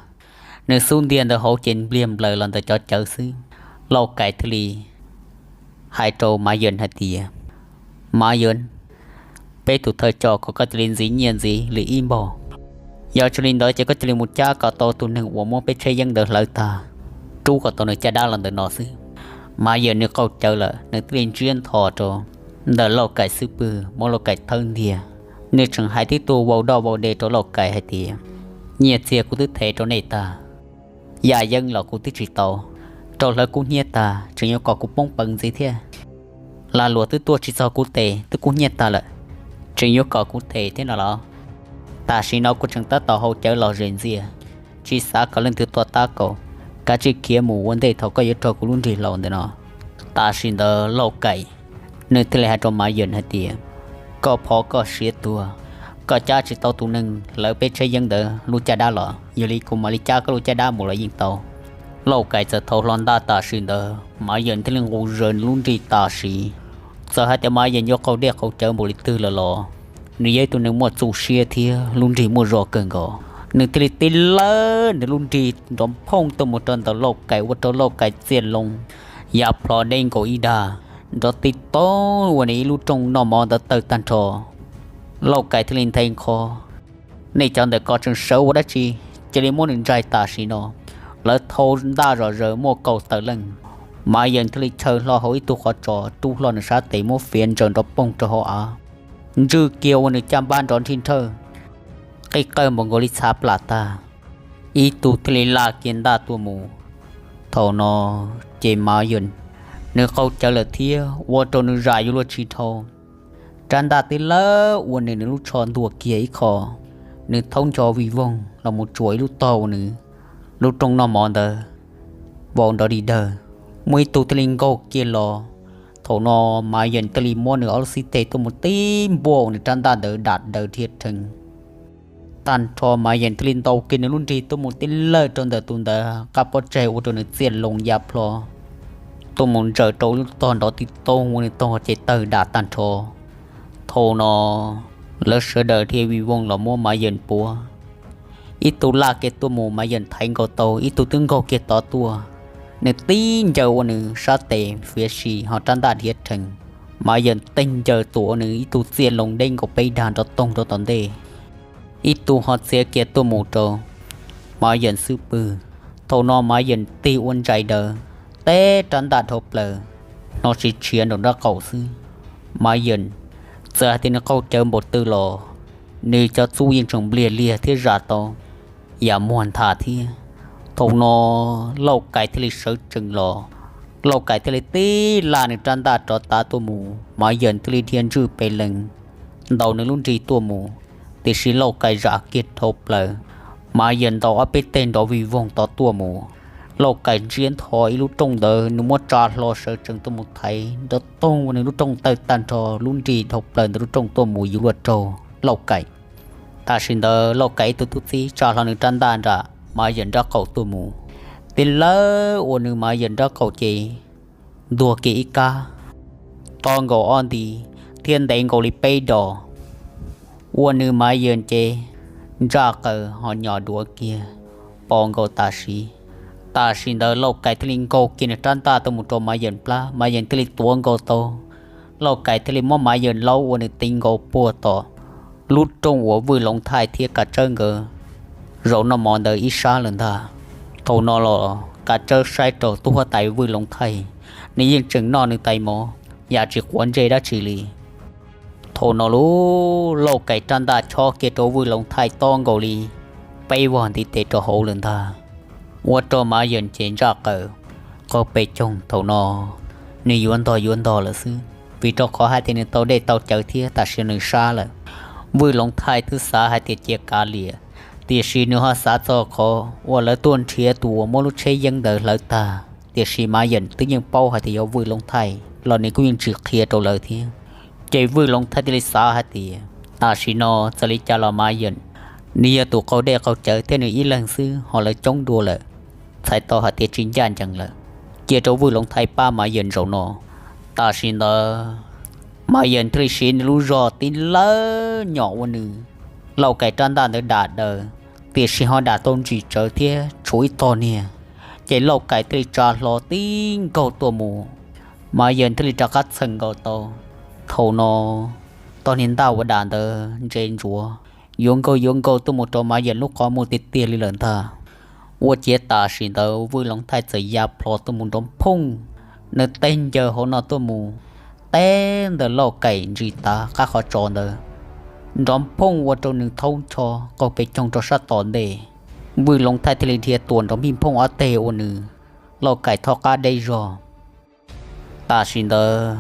Nws xub ntiag ntawd hauv ces npliag nplaws los ntawm cov cawv xwb. Lauj Kais thiaj li hais rau Mav Yeem hais tias, Mav Yeem, peb tus thawj coj kom koj cia li ntxiv nyiaj ntxiv li ib npaug. Yog tsis li ntawd ces koj cia li mus cab kom tau tus neeg uas muab peb tsheb yeeb ntawd hlawv tag, rub kom tau nws caj dab los ntawm no xwb. Mav Yeem nws qaug cawv lawm, nws thiaj li ntsiab ntho rau ntawm Lauj Kais xub pwg, muab Lauj Kais thawb ntiag. Nws tseem hais tib tug vau doj vau de rau Lauj Kais hais tias, Nyiaj txiag kuv twb them rau nej tag, yaj yeeb los kuv twb tsis tau, rau hlawv kub hnyiab tag tseem yuav kom kuv poob peev ntxiv thiab. Lag luam twb tuaj tsis txog kuv tes twb kub hnyiab tag lawm, tseem yuav kom kuv them thiab no los? Tam sim no kuv tseem tab tom haus cawv los zem ntxiag, tsis xav kom leej twg tuaj tab kaum. Kav tsij khiav mus ua ntej thaum koj yuav raug kuv lub nrig laus ntawm no. Tam sim ntawd Lauj Kais nws thiaj li hais rau Mav Yeem hais tias, Koj phov koj siav tuag, koj cab tsis tau tus neeg hlawv peb tsheb yeeb ntawd lub caj dab los, yog li kuv mam li cab koj lub caj dab mus los yeej tau. Lauj Kais txawm thau hlo ntaj tam sim ntawd, Mav Yeem thiaj li nqus zaws nws lub nrig tam sim. Txawm hais tias Mav Yeem yuav qaug dej qaug cawv npaum li twg lawm los nws yog ib tug neeg muaj txuj siab thiab lub nrig muaj zog kawg nkaus. Nws thiaj li tib lawb nws lub nrig nrov phooj tuaj mus rau ntawm Lauj Kais ua rau Lauj Kais txiaj loo yav plho deb nkaus ib dag, nrov tib tog ua nws ib lub rooj noj mov ntawd tawg tag nrho. Lauj Kais thiaj li nthe nqho, Nej cov ntawm ko tseem sawv ua dab tsi? Cia li muab nws ntsais tam sim no. Lawv thau ntaj zom zaws muaj kaum tawm leej. Mav Yeem thiaj li chaw hlo hauv ib tug qhov tsos rub hlo nws sab tes muab fiav ntsaws nrov poog rau hauv av, ntswj kiag ua nws caj npab nrov nrhij nrhawj, qij qawj npaum nkaus li txhav plam tag. ib tug thiaj li laj kiag ntaj tuaj mus. Thaum no ces Mav Yeem nws qaug cawv lawm thiab ua rau nws zam yuav luag tsis dhau. Rab ntaj twb lawb ua nws, nws lub tsho ntuag kiag ib qho, nws thaub ncho vij voog los mus tsuas ib lub tog ua nws lub rooj noj mov ntawd vau nrov dig dawg. Muaj ib tug thiaj li nkaug kiag los. Thaum no Mav Yeem thiaj li muab nws ob lub xib teg tuaj mus tib npuaj ua nws rab ntaj ntawd dam daws dhia rhees. Tag nrho Mav Yeem thiaj li ntaus kiag nws lub nrig tuaj mus tib lawj rau ntawm tus ntawd qab pob tsaig ua rau nws txiaj loo ya plho tuaj mus ntsaws rau lub tog nrov tib toog ua nws tog ces tawg dam tag nrho. Thaum no lawv sawv daws dhia vij voog los muab Mav Yeem puav. Ib tug laj kiag tuaj mus Mav Yeem thaiv nkaus tau, ib tug twb nkaug kiag tod tuaj, nws tib ncaws ua nws sab tes fiav si ho rab ntaj dhia rhees. Mav Yeem tib ncaws tuam ua nws ib tug txiaj loo deb nkaus peb dag nrov toog rau tom ntej. Ib tug ho txiav kiag tuaj mus rau Mav Yeem xub pwg. Thaum no Mav Yeem tig ua ntsais daws, teb rab ntaj dhau plaws, hnov siv tshiav nraum nraub qaum xwb. Mav Yeem txawm hais tias nws qaug cawv npaum twg los nws cov txuj yeej tseem npliag liag thiab zam tau yam muag ntha thiab. Thaum no Lauj Kais thiaj li sawv tsees los, Lauj Kais thiaj li tib laj nws rab ntaj rov tav tuaj mus, Mav Yeem thiaj li dhia ntswj pes lees ntaus nws lub nrig tuaj mus, tiam sis Lauj Kais zam kiag dhau plaws. Mav Yeem ntaus ob peb teg nrov vij voog tod tuaj mus. Lauj Kais ntsiab ntho ib lub rooj ntawd, nws muab tsa hlo sawv tsees tuaj mus thaiv nrov toog ua nws lub rooj tawg tag nrho, lub nrig dhau plaws ntawm lub rooj tuaj mus yuav luag raug Lauj Kais. Tam sim ntawd Lauj Kais ib tug tub txib tsa hlo nws rab ntaj nram Mav Yeem nraub qaum tuaj mus, tib lawb ua nws Mav Yeem nraub qaum ces ntuag kiag ib kab, to nkaus ob nti thiab ntev nkaus li peb dos, ua nws Mav Yeem ces ntsaj qaws ho nyos duav kiag, pos nkaus tam sim. Tam sim ntawd Lauj Kais thiaj li nkaug kiag nws rab ntaj tuaj mus rau Mav Yeem plab, Mav Yeem thiaj li tuav nkaus tau. Lauj Kais thiaj li muab Mav Yeem laub ua nws ti nkaus puag tom lub rooj uas Vwj Loov Thaij thiab Kav Tsawb nkawd zaum noj mov ntawd ib sab lawm ntag. Thaum no los Kav Tsawb saib rau tub huab tais Vwj Loov Thaij, nws yeej tseem noj nws tais mov, yam tsis quav ntsej dab tsi li. Thaum no lub Lauj Kais rab ntaj chob kiag rau Vwj Loov Thaij tob nkaus li peb vog ntiv tes rau hauv lawm ntag. Ua rau Mav Yeem ces ntsaj qaws qaug pes coog. Thaum no nws yuav ntog yuav ntog lawm xwb, vim rau qhov hais tias nws tau dej tau cawv thiab tam sim no nws sab lawm. Vwj Loov Thaij twb xav hais tias cia kav liam, tiam sis nws ho xav txog qhov uas lawv tuaj nrhiav tus uas muab lub tsheb yeeb ntawd hlawv tag, tiam sis Mav Yeem twb yeej paub hais tias yog Vwj Loov Thaij los nws kuj yeej tsis qhia rau lawv thiab. Ces Vwj Loov Thaij thiaj li xav hais tias tam sim no txawm li cas los Mav Yeem nws yog tus qaug dej qaug cawv thiab nws ib leeg xwb ho lawv coob dua lawm, txhais tau hais tias tsis ncaj ncees lawm. Cia rau Vwj Loov Thaij pab Mav Yeem zaum no. Tam sim ntawd Mav Yeem thiaj li siv nws lub zog tib lawb nyom ua nws Lauj Kais rab ntaj ntawd dam daws, tiam sis ho dam tau ntsim tsawv thiab tshuav ib tog niag. Ces Lauj Kais thiaj li tsa hlo tib nkaug tuaj mus, Mav Yeem thiaj li rov qab txheem nkaus tau. Thaum no tog niag ntaj uas dam ntawd ntse ntsuav, yuav nkaug yuav nkaug tuaj mus rau Mav Yeem lub qhov muag tiag tiag li lawm ntag. Ua ciav tam sim ntawd Vwj Loov Thaij txawm ya plho tuaj mus nrov phooj, nws teb ncaws hauv no tuaj mus, teb ntawm Lauj Kais ntsis tav qab qhov tsos ntawd, nrov phooj ua rau nws thaub ncho qaug pes coog rau sab tom ntej. Vwj Loov Thaij thiaj li dhia tuam nrov mij phooj ob teg ua nws Lauj Kais thaub qab deb zog. Tam sim ntawd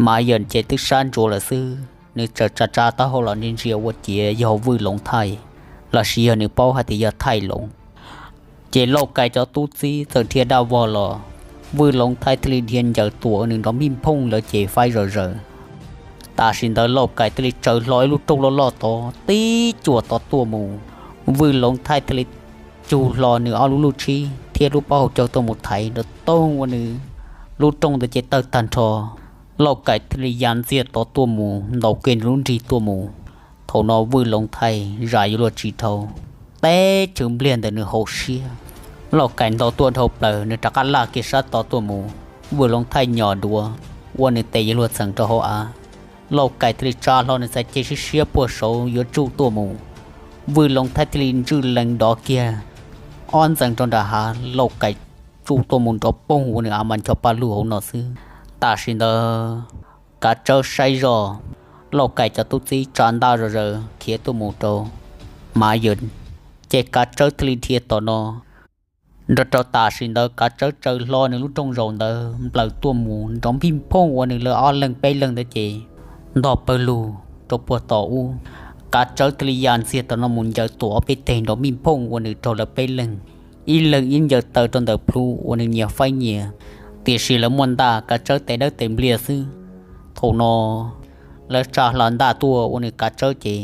Mav Yeem ces twb sab ntsuav lawm xwb, nws txawm tsa tsa taub hau los ntsia ntsia ua ciav yog Vwj Loov Thaij, lossis yog nws paub hais tias yog Thaij Loov. Ces Lauj Kais cov tub txib txawm dhia daj vog los, Vwj Loov Thaij thiaj li dhia ncaws tuam nws nrov mij phooj lawv ces faib zom zaws. Tam sim ntawd Lauj Kais thiaj li tsaws hlo ib lub rooj loj loj tod tib cuam tod tuaj mus, Vwj Loov Thaij thiaj li cug hlo nws ob lub luj tshib thiab lub pob hau caug tuaj mus thaiv nrov toog ua nws lub rooj ntawd ces tawg tag nrho. Lauj Kais thiaj li ya ntxiag tod tuaj mus ntaus kiag nws lub nrig tuaj mus. Thaum no Vwj Loov Thaij zam yuav luag tsis dhau, teb chaws npliag ntawm nws hauv siab. Lauj Kais ntaus tuaj dhau plaws, nws rov qab laj kiag sab tod tuaj mus, Vwj Loov Thaij nyom duav ua nws tes yuav luag txeem rau hauv av. Lauj Kais thiaj li tsa hlo nws txhais ceg siab siab puag saud yuav tsuj tuaj mus, Vwj Loov Thaij thiaj li ntswj lees dov kiag ob ntxees rau nram hav, Lauj Kais tsuj tuaj mus nrov poog ua nws a mas ncho paj lug hauv no xwb. Tam sim ntawd Kav Tsawb saib zoj, Lauj Kais cov tub txib tsa ntaj zom zaws khiav tuaj mus rau Mav Yeem, Ces Kav Tsawb thiaj li dhia tom no. Nrog rau tam sim ntawd Kav Tsawb tsaws hlo nws lub rooj zaum ntawd nplawm tuaj mus nrov npij nphooj ua nws lawv ob leeg peb leeg ntawd ces ntog pawg lug rau puag tom ub. Kav Tsawb thiaj li ya ntxiag tom no mus ncaws tuam ob peb teg nrov npij nphooj ua nws raug lawv peb leeg ib leeg ib ncaws taw rau ntawm plhu ua nws nyias faib nyias. Tiam sis lawv muaj ntaj, Kav Tsawb tes dawb tes npliag xwb. Thaum no lawv tsa hlo ntaj tuaj ua nws Kav Tsawb ces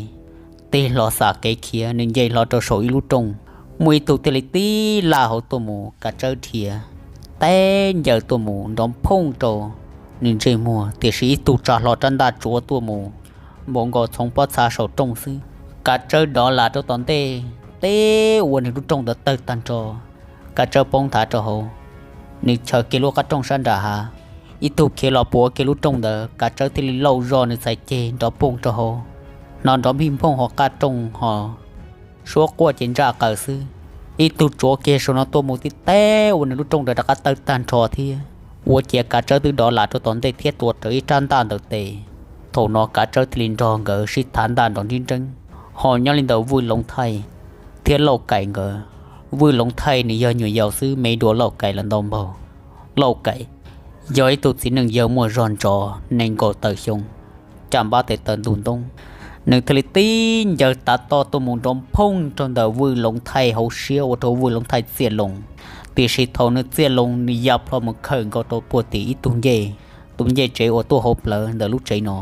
tig hlo xam kev khiav, nws nce hlo rau saum ib lub rooj. Muaj ib tug thiaj li tib laj hauv tuaj mus, Kav Tsawb dhia teb ncaws tuaj mus nrov nphooj rau nws ntsej muag, tiam sis ib tug tsa hlo rab ntaj tsuav tuaj mus npaum nkaus txhoov pob txha saum rooj xwb. Kav Tsawb dov las rau tom ntej, teb ua nws lub rooj ntawd tawg tag nrho. Kav Tsawb poob nthav rau hauv, nws chaws kiag lub qab rooj sab nram hav. Ib tug khiav los puav kiag lub rooj ntawd, Kav Tsawb thiaj li lauj zog nws txhais ceg nrov poog rau hauv, hnov nrov npij nphooj hauv qab rooj ho suab quaj ces ntsaj qaws xwb. Ib tug tsuav kiag saum no tuaj mus tib teb ua nws lub rooj ntawd rov qab tawg tag nrho thiab. Ua ciav Kav Tsawb twb dov las rau tom ntej thiab tua rawv ib rab ntaj ntawm tes. Thaum no Kav Tsawb thiaj li nrog nkawd sib thav ntaj nrov nrib nreeb. Ho nyob li ntawm Vwj Loov Thaij thiab Lauj Kais nkawd, Vwj Loov Thaij nws yog nyuam yaus xwb me dua Lauj Kais los ntau npaug. Lauj Kais yog ib tug txiv neej yawg muaj zog ntsos nees nkaum tawm xyoo, caj npab tes taw ntug ntoob. Nws thiaj li tib ncaws tav toj tuaj mus nrov nphooj rau ntawm Vwj Loov Thaij hauv siab ua rau Vwj Loov Thaij txiaj loo. Tiam sis thaum nws txiaj loo nws ya plho mus khawm nkaus rau puag tim ib tug ncej, tus ncej tsev uas tuaj hauv plawv ntawm lub tsev no.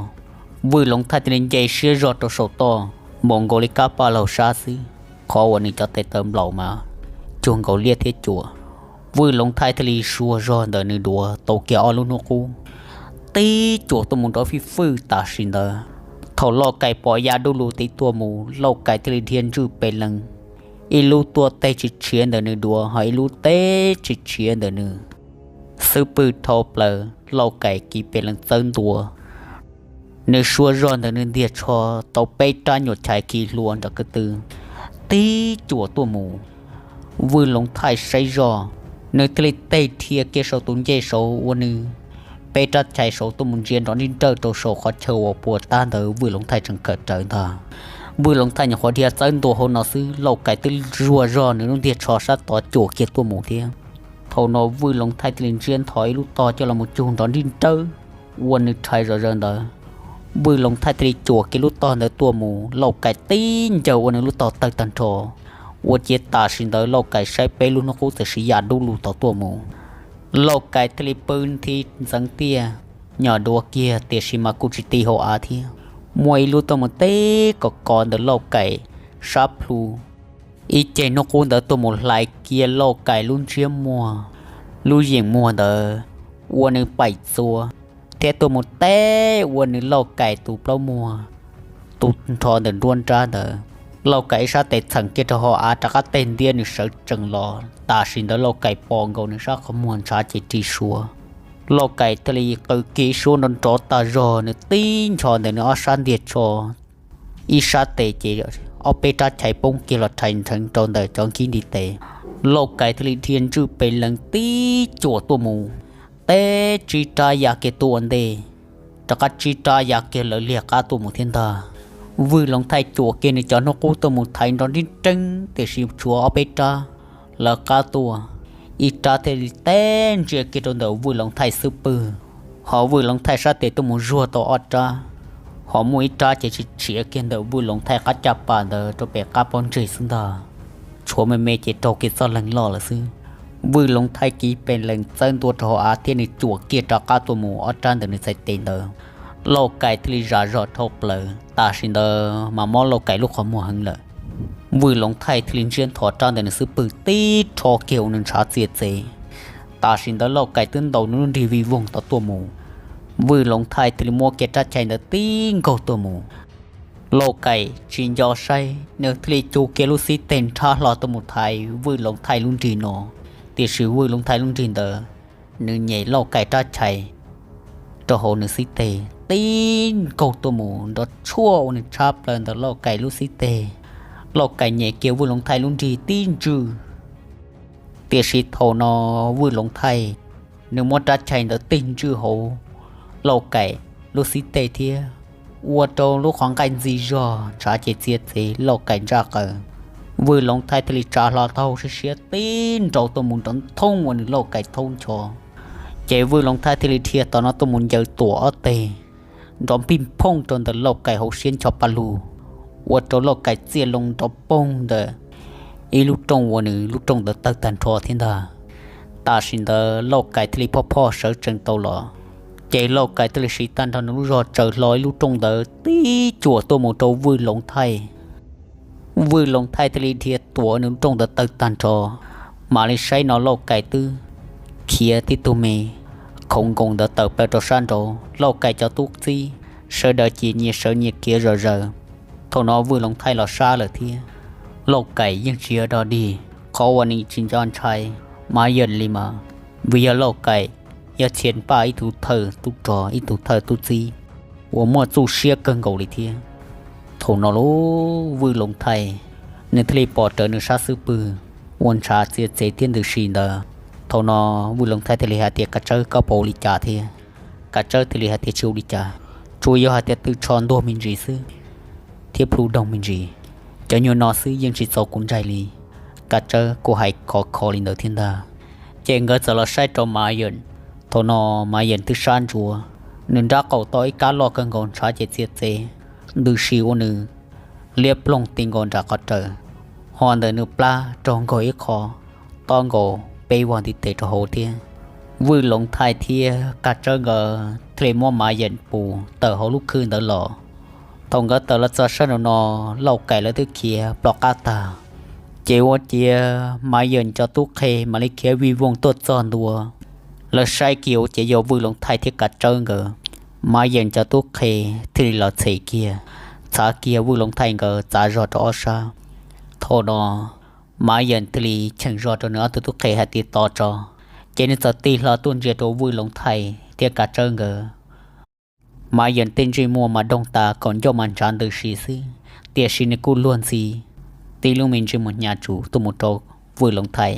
Vwj Loov Thaij thiaj li nce siab zog rau saum toj, npaum nkaus li kab paj laug sab xwb. Qhov uas nws cov tes taw nplaum mas cuag nkaus liab thiab cuam. Vwj Loov Thaij thiaj li suav zog ntawm nws duav tau kiag ob lub hnub qub, tib cuam tuaj mus nrov fij fwj tam sim ntawd. Thaum Lauj Kais pom ya dub lug tid tuaj mus, Lauj Kais thiaj li dhia ntswj pes lees, ib lub tuaj teg tsis tshiav ntawm nws duav ho ib lub teg tsis tshiav ntawm nws xub pwg dhau plaws. Lauj Kais kiv pes lees txawb ntua, nws suav zog ntawm nws ntiag tsho tau peb rab nyuam chais khi hlua nrov ko tw tib cuam tuaj mus. Vwj Loov Thaij saib zoj, nws thiaj li teg dhia kiag saum tus ncej saud ua nws peb rab chais saud tuaj mus ntsia nrov nrij nrawj rau saum qhov chaw uas puas tab ntawd Vwj Loov Thaij tseem khawm rawv ntag. Vwj Loov Thaij nyuam qhuav dhia txawb ntua hauv no xwb, Lauj Kais twb zuag zog nws lub ntiag tsho sab tod cuam kiag tuaj mus thiab. Thaum no Vwj Loov Thaij thiaj li ntsiab ntho ib lub tog coj los mus cug nrov nrij nrawj ua nws rhais zom zaws ntawd. Vwj Loov Thaij thiaj li cuam kiag lub tog ntawd tuaj mus, Lauj Kais tib ncaws ua nws lub tog tawg tag nrho. Ua ciav tam sim ntawd Lauj Kais saib peb lub hnub qub txawm siv yam dub lug tod tuaj mus. Lauj Kais thiaj li pw nthi ntxeev tiaj, nyom duav kiag tiam sis mas kuj tsis ti hauv av thiab. Muaj ib lub tuaj mus teb kos kos ntawm Lauj Kais sab plhu. Ib ceg hnub qub ntawd tuaj mus hlais kiag Lauj Kais lub ntsiab muag, lub yeem muag ntawd ua nws paim txua, thiab tuaj mus teb ua nws Lauj Kais tus plaub muag, tus nrho ntawm nruab nrab ntawd. Lauj Kais ib sab tes txheem kiag rau hauv av rov qab teg ntiab nws sawv tsees los. Tam sim ntawd Lauj Kais pom nkaus nws sab qhov muag ntshav ces ri suav. Lauj Kais thiaj li qw kiag ib suab nrov nrov tag zog, nws tib ncho ntawm nws ob sab ntiag tsho, ib sab tes ces ob peb rab chais poob kiag los rhais nrheev rau ntawm cov nkib ntiv tes. Lauj Kais thiaj li dhia ntswj pes lees tib cuam tuaj mus, teb tsib rab ya kiag tuaj ua ntej, rov qab tsib rab ya kiag lawv liag qab tuaj mus thiab ntag. Vwj Loov Thaij cuam kiag nws cov hnub qub tuaj mus thaiv nrov nrib nreeb tiam sis tshuav ob peb rab lawv qab tuaj, ib rab thiaj li teb ntsia kiag rau ntawm Vwj Loov Thaij xub pwg, ho Vwj Loov Thaij sab tes tuaj mus zuag tau ob rab, ho muaj ib rab ces tsis tshiav kiag ntawm Vwj Loov Thaij qab caj pas ntawd rau pem qab pob ntseg xwb ntag. Tshuav me me ces raug kiag txoj leeg loj lawm xwb. Vwj Loov Thaij kiv pes lees txawb ntua rau hauv av thiab nws cuam kiag rov qab tuaj mus ob rab ntawm nws txhais tes ntawd. Lauj Kais thiaj li zam zog dhau plaws, tam sim ntawd mas mob Lauj Kais lub qhov muag heev lawm. Vwj Loov Thaij thiaj li ntsiab ntho rab ntawm nws xub pwg tib rho kiag ua nws ntshav txias txev. Tam sim ntawd Lauj Kais twb ntaus nws lub nrig vij voog tod tuaj mus. Vwj Loov Thaij thiaj li muab kiag rab chais ntawd tib nkaug tuaj mus. Lauj Kais tsis nco saib, nws thiaj li cug kiag lub xib teg nrhab hlo tuaj mus thaiv Vwj Loov Thaij lub nrig no. Tiam sis Vwj Loov Thaij lub nrig ntawd, nws nyem Lauj Kais rab chais rau hauv nws xib teg tib nkaug tuaj mus nrov tshuaj ua nws tshab plaws ntawm Lauj Kais lub xib teg. Lauj Kais nyem kiag Vwj Loov Thaij lub nrig tib ntswj. Tiam sis thaum no Vwj Loov Thaij nws muab rab chais ntawd tig ntswj hauv Lauj Kais lub xib teg thiab ua rau lub qhov nqaij ntxi zog ntshav ces txias txev Lauj Kais ntsaj qaws. Vwj Loov Thaij thiaj li tsa hlo taub hau siab siab tib nrau tuaj mus nrov nthoob ua nws lauj kais thaub ncho. Ces Vwj Loov Thaij thiaj li dhia tom no tuaj mus ncaws Tuam ob teg, nrov npij nphooj rau ntawm lauj kais hauv siab ncho pa lug, ua rau lauj kais txiaj loo nrov poog ntawm ib lub rooj ua nws lub rooj ntawd tawg tag nrho thiab ntag. Tam sim ntawd lauj kais thiaj li phoj phoj sawv tsees tau los, ces lauj kais thiaj li siv tag nrho nws lub zog tsaws hlo ib lub rooj ntawd tib cuam tuaj mus rau Vwj Loov Thaij. Vwj Loov Thaij thiaj li dhia Tuam nws lub rooj ntawd tawg tag nrho, mam li saib no lauj kais twb khiav tib tug me khoov nkoos ntawd tawm plaws rau sab nraud, lauj kais cov tub txib sawv daws ces nyias sawv nyias khiav zom zaws. Thaum no Vwj Loov Thaij los sab lawm thiab, lauj kais yeej tsis yog dog dig, qhov uas nws tsis nco ntshai Mav Yeem li mas vim yog lauj kais yog Txhiaj Paj ib tug thawj tub rog ib tug thawj tub txib uas muaj txuj siab kawg nkaus li thiab. Thaum no lub Vwj Loov Thaij nws thiaj li pom rawv nws sab xub pwg ua ntshav txiav txev thiab ntws si ntawd. Thaum no Vwj Loov Thaij thiaj li hais tias, Kav Tsawb, koj puas ua li cas thiab? Kav Tsawb thiaj li hais tias, Tsis ua li cas, tsuas yog hais tias tw tsho ntuag me ntsis xwb thiab plhu doog me ntsis, cov nyuag no xwb yeej tsis txaus kuv ntsaig li. Kav Tsawb, kuv hais khov kho li ntawd thiab ntag. Ces nkawd txawm los saib rau Mav Yeem. Thaum no Mav Yeem twb sab ntsuav, nws nrab qaum tau ib kab loj kawg nkaus ntshav ces txiav txev ntws si ua nws liab ploog ti nkaus nram qhov raws, ho ntawm nws plab raug nkaug ib qho tob nkaus peb vog ntiv tes rau hauv thiab. Vwj Loov Thaij thiab Kav Tsawb nkawd thiaj li muab Mav Yeem pus tawm hauv lub khw ntawd los. Thaum nkawd tawm los txog sab nraum no, lauj kais lawv twb khiav ploj qab tag, ces ua ciav Mav Yeem cov tub qhe mam li khiav vij voog tuaj txog ntua. Lawv saib kiag ua ciav yog Vwj Loov Thaij thiab Kav Tsawb nkawd, Mav Yeem cov tub qhe thiaj li los txhem kiag, txhav kiag Vwj Loov Thaij nkawd txav zog rau ob sab. Thaum no Mav Yeem thiaj li cheem zog rau nws ob tug tub qhe hais tias, Tos tso. Ces nws txawm tig hlo tuaj ntsia rau Vwj Loov Thaij thiab Kav Tsawb nkawd. Mav Yeem tej ntsej muag mas doog tas, kaum ncauj mas ntshav ntws si xwb, tiam sis nws kuj luag ntxhi tib lub me ntsej muag hnyav tsuv tuaj mus rau Vwj Loov Thaij.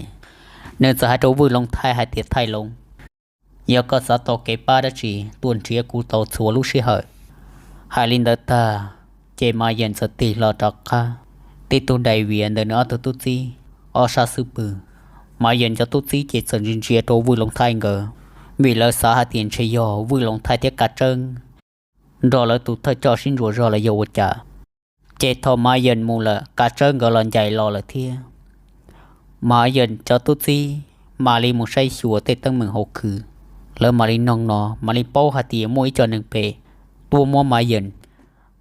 Nws txawm hais rau Vwj Loov Thaij hais tias, Thaij Loov, yog koj xav tau kev pab dab tsi tuaj nrhiav kuv tau txhua lub sij hawm. Hais li ntawd tag, ces Mav Yeem txawm tig hlo rov qab, tib tug dais vias ntawm nws ob tug tub txib ob sab xub pwg. Mav Yeem cov tub txib ces txawm ntsia ntsia rau Vwj Loov Thaij nkawd, vim lawv xav hais tias ntshe yog Vwj Loov Thaij thiab Kav Tsawb nrog lawv tus thawj coj sib ntsuas zog los yog ua cas. Ces thaum Mav Yeem mus lawm, Kav Tsawb nkawd los ncaim los lawm thiab. Mav Yeem cov tub txib mam li mus saib xyuas tej teeb meem hauv khw, lawv mam li noog no mam li paub hais tias muaj ib co neeg phem tuaj muab Mav Yeem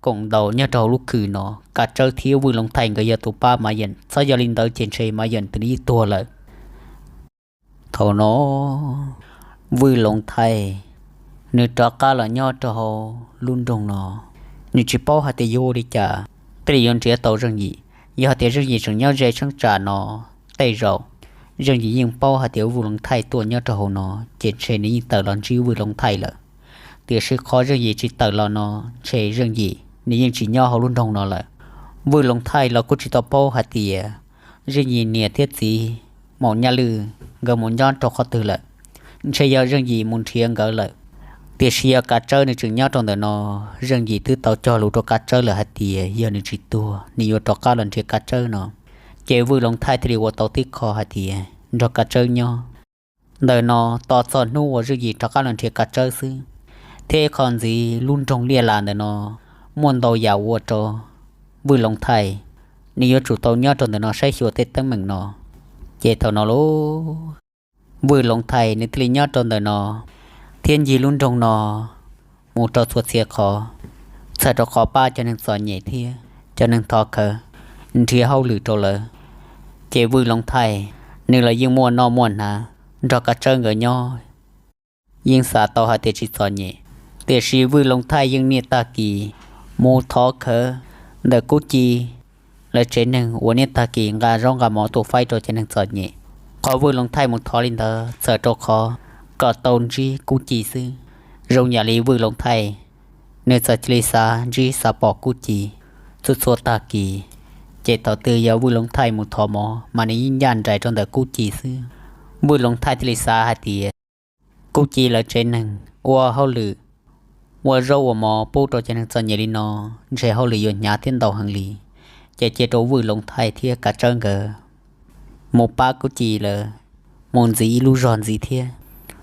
koom ntaus nyob rau hauv lub khw no. Kav Tsawb thiab Vwj Loov Thaij nkawd yog tus pab Mav Yeem, txhob yog li ntawd ces ntshe Mav Yeem twb yeej tuag lawm. Thaum no Vwj Loov Thaij nws rov qab los nyob rau hauv lub nroog no, nws tsis paub hais tias yuav ua li cas thiaj li yuav nrhiav tau Zeej Yim. Yog hais tias Zeej Yim tseem nyob ze cheeb tsam no, tej zaum Zeej Yim yeej paub hais tias Vwj Loov Thaij tuaj nyob rau hauv no, ces ntshe nws yeej tawm los ntsib Vwj Loov Thaij lawm. Tiam sis qhov Zeej Yim tsis tawm los no, ntshe Zeej Yim nws yeej tsis nyob hauv lub nroog no lawm. Vwj Loov Thaij los kuj tsis tau paub hais tias Zeej Yim niam thiab txiv Maum Nyaj Lwj nkawd mus nyob rau qhov twg lawm, ntshe yog Zeej Yim mus nrhiav nkawd lawm. Tiam sis yog Kav Tsawb nws tseem nyob rau ntawm no, Zeej Yim twb tau cog lus rau Kav Tsawb lawm hais tias yog nws tsis tuag nws yuav rov qab los nrhiav Kav Tsawb no. Ces Vwj Loov Thaij thiaj li ua tau tib qho hais tias nrog Kav Tsawb nyob ntawm no tos txog hnub uas Zeej Yim rov qab los nrhiav Kav Tsawb xwb. Thiab ib qho ntxiv, lub nroog Liaj Las ntawm no muaj ntau yam ua rau Vwj Loov Thaij, nws yuav tsum tau nyob rau ntawm no saib xyuas tej teeb meem no. Ces thaum no lauj, Vwj Loov Thaij nws thiaj li nyob rau ntawm no thiab ncig lub nroog no mus rau txhua txhia qhov, txhawm rau qhov pab cov neeg txom nyem thiab cov neeg thov khawv, nrhiav hauj lwm rau lawv. Ces Vwj Loov Thaij nws los yeej muaj noj muaj hnav nrog Kav Tsawb nkawd nyob, yeej xav tau hais tias tsis txom nyem. Tiam sis Vwj Loov Thaij yeej niaj tag kis mus thov khawv ntawm Kub Ci lawv tsev neeg uas niaj tag kis nqa zaub nqa mov tuaj faib rau cov neeg txom nyem. Qhov Vwj Loov Thaij mus thov li ntawd txhawm rau qhov kom tau ntsib Kub Ci xwb. Zoo yam li Vwj Loov Thaij nws txawm cia li xav ntsib xav pom Kub Ci txhua txhua tag kis. Ces thaum twg yog Vwj Loov Thaij mus thov mov mas nws yeej ncaj nraim rau ntawm Kub Ci xwb. Vwj Loov Thaij thiaj li xav hais tias Kub Ci lawv tsev neeg ua hauj lwm ua zaub ua mov pub rau cov neeg txom nyem li no, ntshe hauj lwm yuav hnyav thiab ntau heev li. ces cia rau Vwj Loov Thaij thiab Kav Tsawb nkawd mus pab Kub Ci lawv mus ntxiv ib lub zog ntxiv thiab.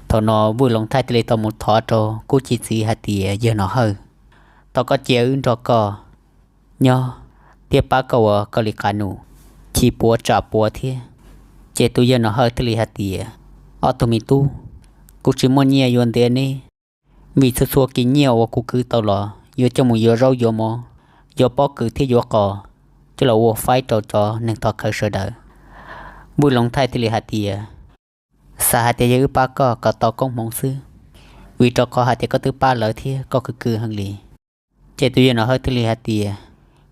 Thaum no Vwj Loov Thaij thiaj li tau mus thov rau Kub Ci txiv hais tias, Yawg Nom Hawj, thov koj cia wb nrog koj nyob thiab pab koj ua koj li qab num, chiv puav tsam puav thiab. Ces tus yawg Nom Hawj thiaj li hais tias, Ob tug me tub, kuv tsis muaj nyiaj yuav ntiav neb, vim txhua txhua kis nyiaj uas kuv kwv tau los yuav coj mus yuav zaub yuav mov, yuav pob kws thiab yuav qos coj los ua faib rau cov neeg thov khawv sawv daws. Vwj Loov Thaij thiaj li hais tias, Xav hais tias yog wb pab koj kom tau koob hmoov xwb, vim rau qhov hais tias koj twb pab lawv thiab koj khwv khwv heev li. Ces tus yawg Nom Hawj thiaj li hais tias,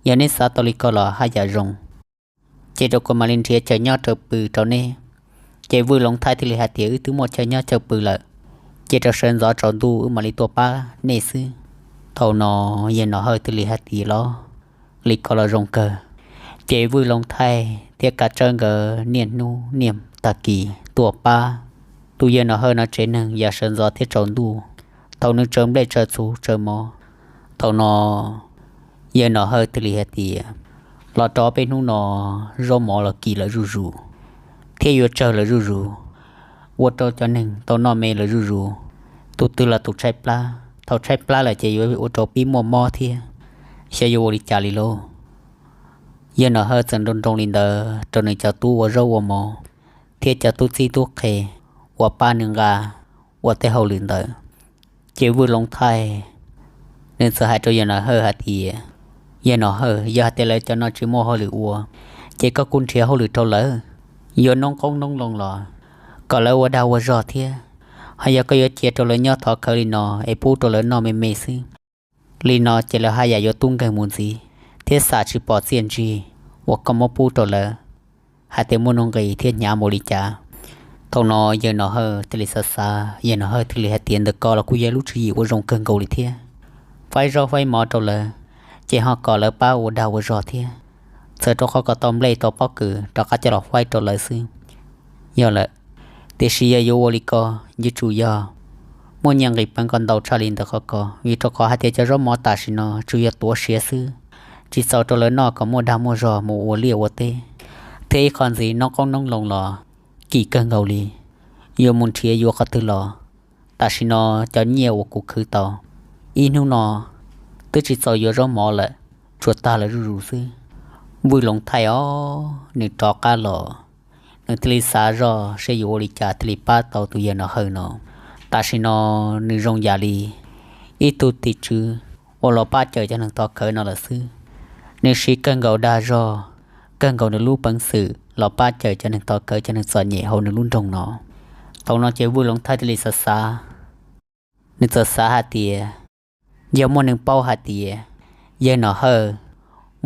Yog neb xav tau li ko los haj yam zoo, ces rau kuv mam li nrhiav chaw nyob chaw pw rau neb. Ces Vwj Loov Thaij thiaj li hais tias, Wb twb muaj chaw nyob chaw pw lawm, ces rau sawv ntxov tsaus ntuj wb mam li tuaj pab nej xwb. Thaum no yawg Nom Hawj thiaj li hais tias, Los li ko los zoo kawg. Ces Vwj Loov Thaij thiab Kav Tsawb nkawd niaj hnub niaj tag kis tuaj pab tus yawg Nom Hawj no tsev neeg yav sawv ntxov thiab tsaus ntuj, thaum nws tsaws nplej tsaws txhuv tsaws mov. Thaum no yawg Nom Hawj thiaj li hais tias, Los rau peb hnub no zaub mov los kim lawm zuj zus thiab yuav tsawg lawm zuj zus, ua rau cov neeg tau noj me lawm zuj zus, tus twg los tus tshaib plab, thaum tshaib plab lawm ces yuav ua rau pib muaj mob thiab, xyov yuav ua li cas li lauj. Yawg Nom Hawj txawm nroo nroo li ntawd rau nws cov tub ua zaub ua mov thiab cov tub txib tub qhe uas pab nws nqa ua tej hauj lwm ntawd. Ces Vwj Loov Thaij nws txawm hais rau yawg Nom Hawj hais tias, Yawg Nom Hawj, yog hais tias lawv cov no tsis muaj hauj lwm ua, ces koj kuj nrhiav hauj lwm rau lawv, yuav noob qoob noob loo los kom lawv ua dag ua zog thiab. Ho yog koj yuav cia rau lawv nyob thov khawv li no es pub rau lawv noj me me xwb, li no ces lawv haj yam yuav tub nkeeg mus ntxiv thiab xam tsis pom txiaj ntsig uas koj muab pub rau lawv hais tias muaj nuj nqis thiab hnyav mus li cas. Thaum no yawg Nom Hawj thiaj li xav xav, yawg Nom Hawj thiaj li hais tias, Ntawm ko los kuj yog lub tswv yim uas zoo kawg nkaus li thiab. Faib zaub faib mov rau lawv, ces ho kom lawv pab ua dag ua zog thiab, txawm rau qhov kom tau nplej tau pob kws rov qab coj los faib rau lawv xwb. Yog lawm, tiam sis yog yuav ua li ko, yuav tsum yog muaj nyiaj nqis peev kom ntau tshaj li ntawd qhov ko, vim rau qhov hais tias cov zaub mov tam sim no tsuas yog tuav siav xwb, tsis txaus rau lawv noj kom muaj dag muaj zog mus ua liaj ua teb, thiab ib qho ntxiv noob qoob noob loo los kim kawg nkaus li, yuav mus nrhiav yuav qhov twg los. Tam sim no cov nyiaj uas kuv khwv tau, ib hnub no twb tsis txaus yuav zaub mov lawm, tsuas tag lawm zuj zus xwb. Vwj Loov Thaij os, nws rov qab los, nws thiaj li xav zoj seb yuav ua li cas thiaj li pab tau tus yawg Nom Hawj no. Tam sim no nws zoo yam li ib tug tim tswv uas los pab cawm cov neeg thov khawv no lawm xwb. Nws siv kawg nkaus dag zog, kawg nkaus nws lub peev xwm los pab cawm cov neeg thov khawv cov neeg txom nyem hauv nws lub nroog no. Thaum no ces Vwj Loov Thaij thiaj li xav xav, nws txawm xav hais tias, yog muaj neeg paub hais tias yawg Nom Hawj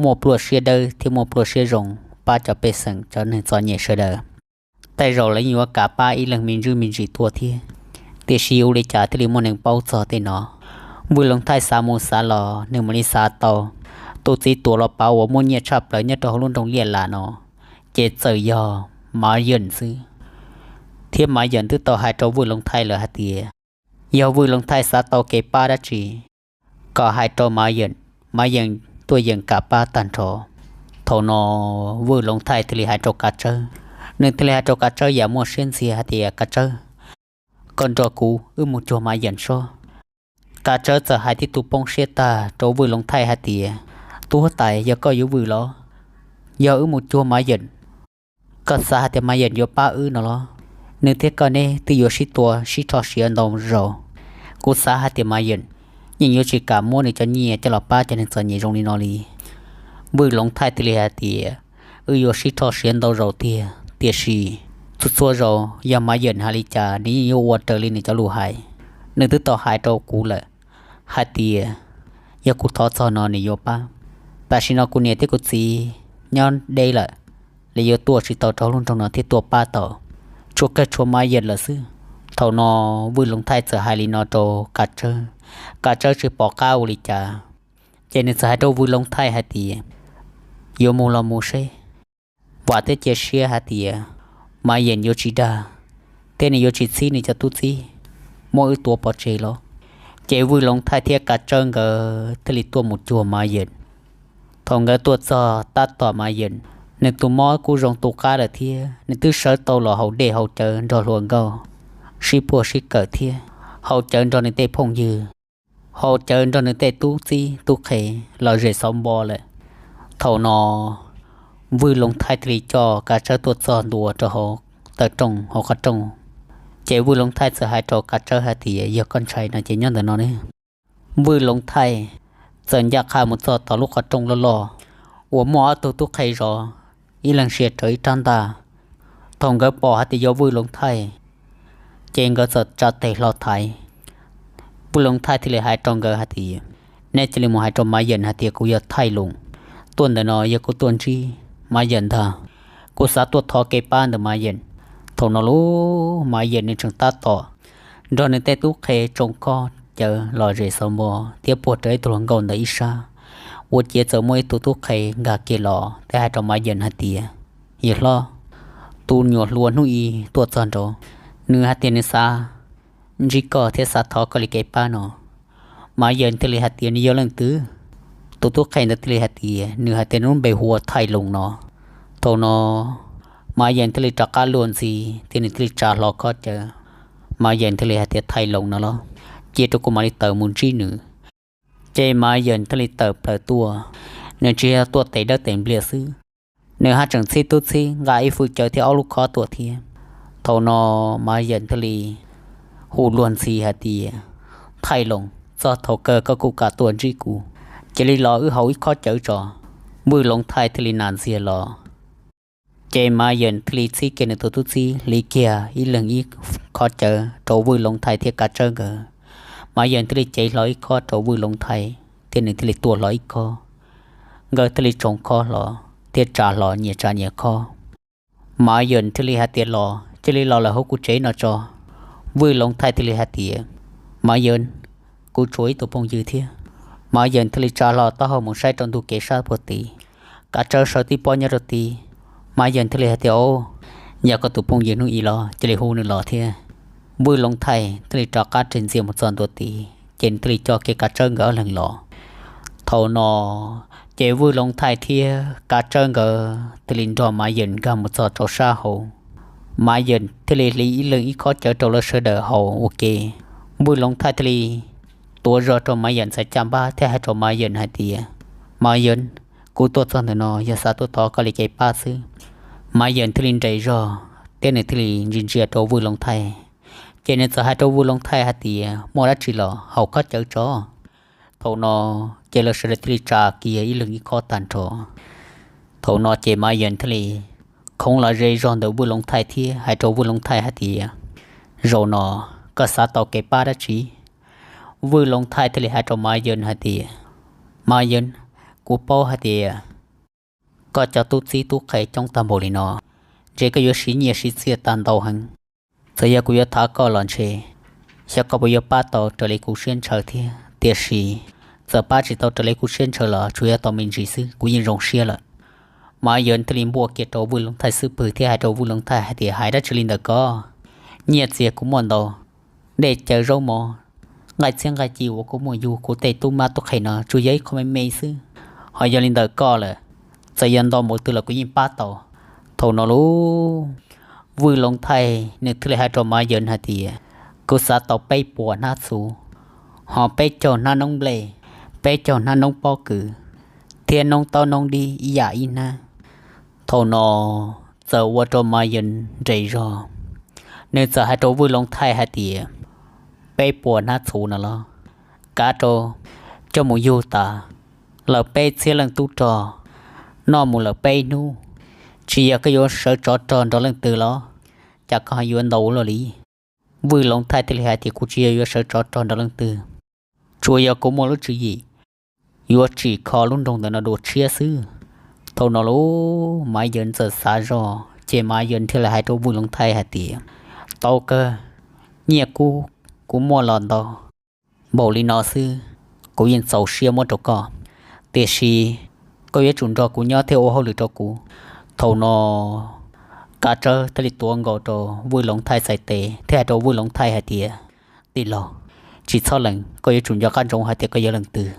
muaj pluaj siab dawb thiab muaj pluaj siab zoo pab cov pej xeem cov neeg txom nyem sawv daws, tej zaum lawv yeej yuav kam pab ib leeg me ntsuj me ntsis tuaj thiab. Tiam sis ua li cas thiaj li muaj neeg paub txog tej no? Vwj Loov Thaij xav mus xav los nws mam li xav tau tus txiv tuam los pav uas muaj nyiaj tshaj plaws nyob rau hauv lub nroog Liaj Las no, ces txawm yog Mav Yeem xwb. Thiab Mav Yeem twb tau hais rau Vwj Loov Thaij lawm hais tias, yog Vwj Loov Thaij xav tau kev pab dab tsi, kom hais rau Mav Yeem, Mav Yeem tuaj yeem kam pab tag nrho. Thaum no Vwj Loov Thaij thiaj li hais rau Kav Tsawb, nws thiaj li hais rau Kav Tsawb yam muaj siab ntxias hais tias, Kav Tsawb, koj nrog kuv wb mus cuag Mav Yeem sob. Kav Tsawb txawm hais tib tug poob siab tag rau Vwj Loov Thaij hais tias, tub huab tais, yog koj yuav vwm los? Yog wb mus cuag Mav Yeem, koj xav hais tias Mav Yeem yuav pab wb no los? Nws thiab koj neb twb yuav sib tua sib rho siav ntau zaus. Kuv xav hais tias Mav Yeem yeej yuav tsis kam muab nws cov nyiaj coj los pab cov neeg txom nyem zoo li no li. Vwj Loov Thaij thiaj li hais tias, wb yuav sib rho siav ntau zaus tiag, tiam sis txhua txhua zaus yog Mav Yeem hais li cas nws yeej yuav ua raws li nws cov lus hais. Nws twb tau hais rau kuv lawm hais tias, yog kuv thov txog no nws yuav pab. Tam sim no kuv niam thiab kuv txiv nyob deb lawm, lawv yuav tuaj tsis tau rau lub nroog no thiab tuaj pab tau, tshuav kawg tshuav Mav Yeem lawm xwb. Thaum no Vwj Loov Thaij txawm hais li no rau Kav Tsawb, Kav Tsawb tsis pom qab ua li cas, ces nws txawm hais rau Vwj Loov Thaij hais tias, yuav mus los mus seb, vam thiab cia siab hais tias Mav Yeem yuav tsis dag, thiab nws yuav tsis txhib nws cov tub txib muab wb tua pov tseg los. Ces Vwj Loov Thaij thiab Kav Tsawb nkawd thiaj li tuaj mus cuag Mav Yeem. Thaum nkawd tuaj txog tab tom Mav Yeem, nws tus mob kuj zoo tu qab lawm thiab nws twb sawv tau los haus dej haus cawv nrog hluas nkauj sib puag sib kawm thiab haus cawv nrog nws tej phooj ywg, haus cawv nrog nws tej tub txib tub qhe los zem xauv npo lawm. Thaum no Vwj Loov Thaij thiaj li coj Kav Tsawb tuaj txog ntua rau hauv taw rooj hauv qhov rooj. Ces Vwj Loov Thaij txawm hais rau Kav Tsawb hais tias, Yog koj ntshai no ces nyob ntawm no ne. Vwj Loov Thaij txawm ncaj qha mus txog tom lub qhov rooj loj loj uas muaj ob tug tub qhe zov, ib leeg sia rawv ib rab ntaj. Thaum nkawd pom hais tias yog Vwj Loov Thaij, ces nkawd txawm tsa tes hlo thaiv. Vwj Loov Thaij thiaj li hais rau nkawd hais tias, Nej cia li mus hais rau Mav Yeem hais tias kuv yog Thaij Loos, tuaj ntawm no yog kuv tuaj ntsib Mav Yeem ntag. Kuv xav tuaj thov kev pab ntawm Mav Yeem. Thaum no lub Mav Yeem nws tseem tab tom nrog nws tej tub qhe tsoo khob cawv los zem xauv npo thiab puag rawv ib tug hluas nkauj ntawm ib sab. Ua ciav txawm muaj ib tug tub qhe nkag kiag los thiab hais rau Mav Yeem hais tias, Yawg hlob, tus nyuam hluas hnub i tuaj txog nraud, nws hais tias nws xav ntsib koj thiab xav thov koj li kev pab no. Mav Yeem thiaj li hais tias, Nws yog leej twg? Tus tub qhe ntawd thiaj li hais tias, Nws hais tias nws lub npe hu ua Thaij Loos no. Thaum no Mav Yeem thiaj li rov qab luag ntxhi thiab nws thiaj li tsa hlo khob cawv. Mav Yeem thiaj li hais tias, Thaij Loos no los, cia rau kuv mam li tawm mus ntsib nws. Ces Mav Yeem thiaj li tawm plaws tuaj, nws tsis yog tuaj tes dawb tes npliag xwb, nws haj tseem txhib tub txhib nqa ib fwj cawv thiab ob lub khob tuaj thiab. Thaum no Mav Yeem thiaj li hu luag ntxhi hais tias, Thaij Loos, txog thaum kawg koj kuj kam tuaj ntsib kuv, cia li los wb haus ib khob cawv tso. Vwj Loov Thaij thiaj li nas ntxiag los. Ces Mav Yeem thiaj li txhib kiag nws tus tub txib hliv kiag ib leeg ib khob cawv rau Vwj Loov Thaij thiab Kav Tsawb nkawd. Mav Yeem thiaj li cev hlo ib khob rau Vwj Loov Thaij thiab nws thiaj li tua hlo ib khob. Nkawd thiaj li tsoo khob hlo thiab tsa hlo nyias tsa nyias khob. Mav Yeem thiaj li hais tias, Los, cia li los lawm hauv kuv tsev no tso. Vwj Loov Thaij thiaj li hais tias, Mav Yeem, kuv tshuav ib tug phooj ywg thiab. Mav Yeem thiaj li tsa hlo taub hau mus saib rau ntug kev sab puag tid. Kav Tsawb sawv tib pob nyob rau tid. Mav Yeem thiaj li hais tias, Au, yog koj tus phooj ywg hnub i los cia li hu nws los thiab. Vwj Loov Thaij thiaj li rov qab tseg ntxias mus txog ntua tid ces nws thiaj li coj kiag Kav Tsawb nkawd ob leeg los. Thaum no ces Vwj Loov Thaij thiab Kav Tsawb nkawd thiaj li nrog Mav Yeem nkag mus txog rau sab hauv. Mav Yeem thiaj li hliv ib leeg ib khob cawv rau lawv sawv daws haus ua ke. Vwj Loov Thaij thiaj li tuav zog rau Mav Yeem ntxhais caj npab thiab hais rau Mav Yeem hais tias, Mav Yeem, kuv tuaj txog ntawm no yog xav tuaj thov koj li kev pab xwb. Mav Yeem thiaj li nres zog thiab nws thiaj li ntsia ntsia rau Vwj Loov Thaij. Ces nws txawm hais rau Vwj Loov Thaij hais tias, Muaj dab tsi los haus khob cawv tso. Thaum no ces lawv sawv daws thiaj li tsa kiag ib leeg ib khob tag nrho. Thaum no ces Mav Yeem thiaj li khoov los ze zog ntawm Vwj Loov Thaij thiab hais rau Vwj Loov Thaij hais tias, Zaum no koj xav tau kev pab dab tsi? Vwj Loov Thaij thiaj li hais rau Mav Yeem hais tias, Mav Yeem, kuv paub hais tias koj cov tub txib tub qhe coob tag npaum li no, ntshe koj yuav siv nyiaj siv txiaj tag ntau heev. Txawm yog kuv yuav thov koj los ntshe xyov koj puas yuav pab tau raws li kuv siab ntshaw thiab. Tiam sis txawm pab tsis tau raws li kuv siab ntshaw los tsuas yog tau me ntsis xwb kuv yeej zoo siab lawm. Mav Yeem thiaj li npuaj kiag rau Vwj Loov Thaij xub pwg thiab hais rau Vwj Loov Thaij hais tias, Hais dab tsi li ntawd ko? Nyiaj txiag kuv muaj ntau, dej cawv zaub mov, nqaij txhiab nqaij ci uas kuv muaj yug kuv tej tub mab tub qhe no tsuas yog ib qho me me xwb. Ho yog li ntawm koj lawm, txawm yog ntau npaum twg los kuv yeej pab tau. Thaum no lub Vwj Loov Thaij nws thiaj li hais rau Mav Yeem hais tias, Kuv xav tau peb puas hnab txhuv, ho peb caug hnab noob nplej, peb caug hnab noob pob kws, thiab noob taub noob dib ib yam ib hnab. Thaum no txawm ua rau Mav Yeem nres zog, nws txawm hais rau Vwj Loov Thaij hais tias, Peb puas hnab txhuv no los kav rau coj mus yug tas lawm peb txhiab leej tub rog, noj mus lawm peb hnub, tsis yog koj yuav sawv tsov rog nrog leej twg los? Cas koj ho yuav ntau ua luaj li? Vwj Loov Thaij thiaj li hais tias, Kuv tsis yog yuav sawv tsov rog nrog leej twg, tsuas yog kuv muaj lub tswv yim yuav tsim kho lub nroog ntawm no dua tshiab xwb. Thaum no lub Mav Yeem txawm xav zog ces Mav Yeem thiaj li hais rau Vwj Loov Thaij hais tias, Tau kawg, nyiaj kub kuv muaj los ntau npaum li no xwb, kuv yeej txaus siab muab rau koj. Tiam sis koj yuav tsum nrog kuv nyob thiab ua hauj lwm rau kuv. Thaum no Kav Tsawb thiaj li tuav nkaus rau Vwj Loov Thaij txhais tes thiab hais rau Vwj Loov Thaij hais tias, Tij laug, tsis txhob lees, koj yuav tsum nco qab ntsoov hais tias koj yog leej twg.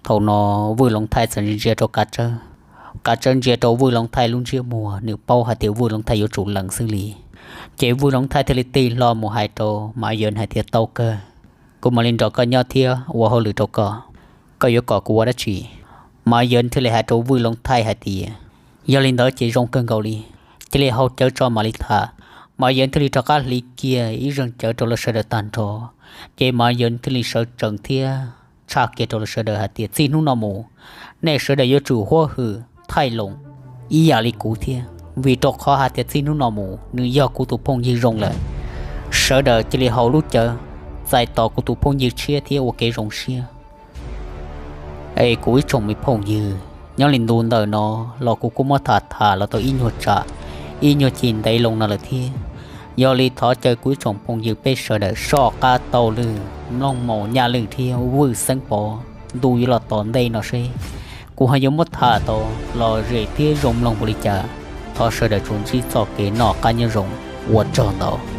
Thaum no Vwj Loov Thaij txawm ntsia rau Kav Tsawb. Kav Tsawb ntsia rau Vwj Loov Thaij lub ntsiab muag, nws paub hais tias Vwj Loov Thaij yuav tsum lees xwb li. Ces Vwj Loov Thaij thiaj li tig hlo mus hais rau Mav Yawv hais tias, Tau kawg, kuv mam li nrog koj nyob thiab ua hauj lwm rau koj. Koj yuav kom kuv ua dab tsi? Mav Yawv thiaj li hais rau Vwj Loov Thaij hais tias, Yog li ntawd ces zoo kawg nkaus li. Cia li haus cawv tso mam li tham. Mav Yawv thiaj li rov qab hliv kiag ib zeeg cawv rau lawv sawv daws tag nrho. Ces Mav Yawv thiaj li sawv tsees thiab tshaj kiag rau lawv sawv daws hais tias, Txij hnub no mus, nej sawv daws yuav tsum huab hwm Thaij Loos ib yam li kuv thiab, vim rau qhov hais tias txij hnub no mus nws yog kuv tus phooj ywg zoo lawm. Sawv daws cia li haus lub cawv, txais tos kuv tus phooj ywg tshiab thiab ua kev zoo siab. Es kuv ib tsoom me phooj ywg, nyob li ntu ntawm no los kuv kuj muab tham tham los tau ib nyuag tsam, ib nyuag ci ntev loo no lawm thiab. Yog li thov caw kuv ib tsoom phooj ywg peb sawv daws soj qab taug lw, mloog mus nyaj lw thiab vwj xeeb pov, ntu yuav los tom ntej no seb kuv ho yuav muab tham tau lom zem thiab zoo mloog npaum li cas. Thov sawv daws tsuas ntsib txoj kev noj qab nyob zoo, ua tsaug ntau.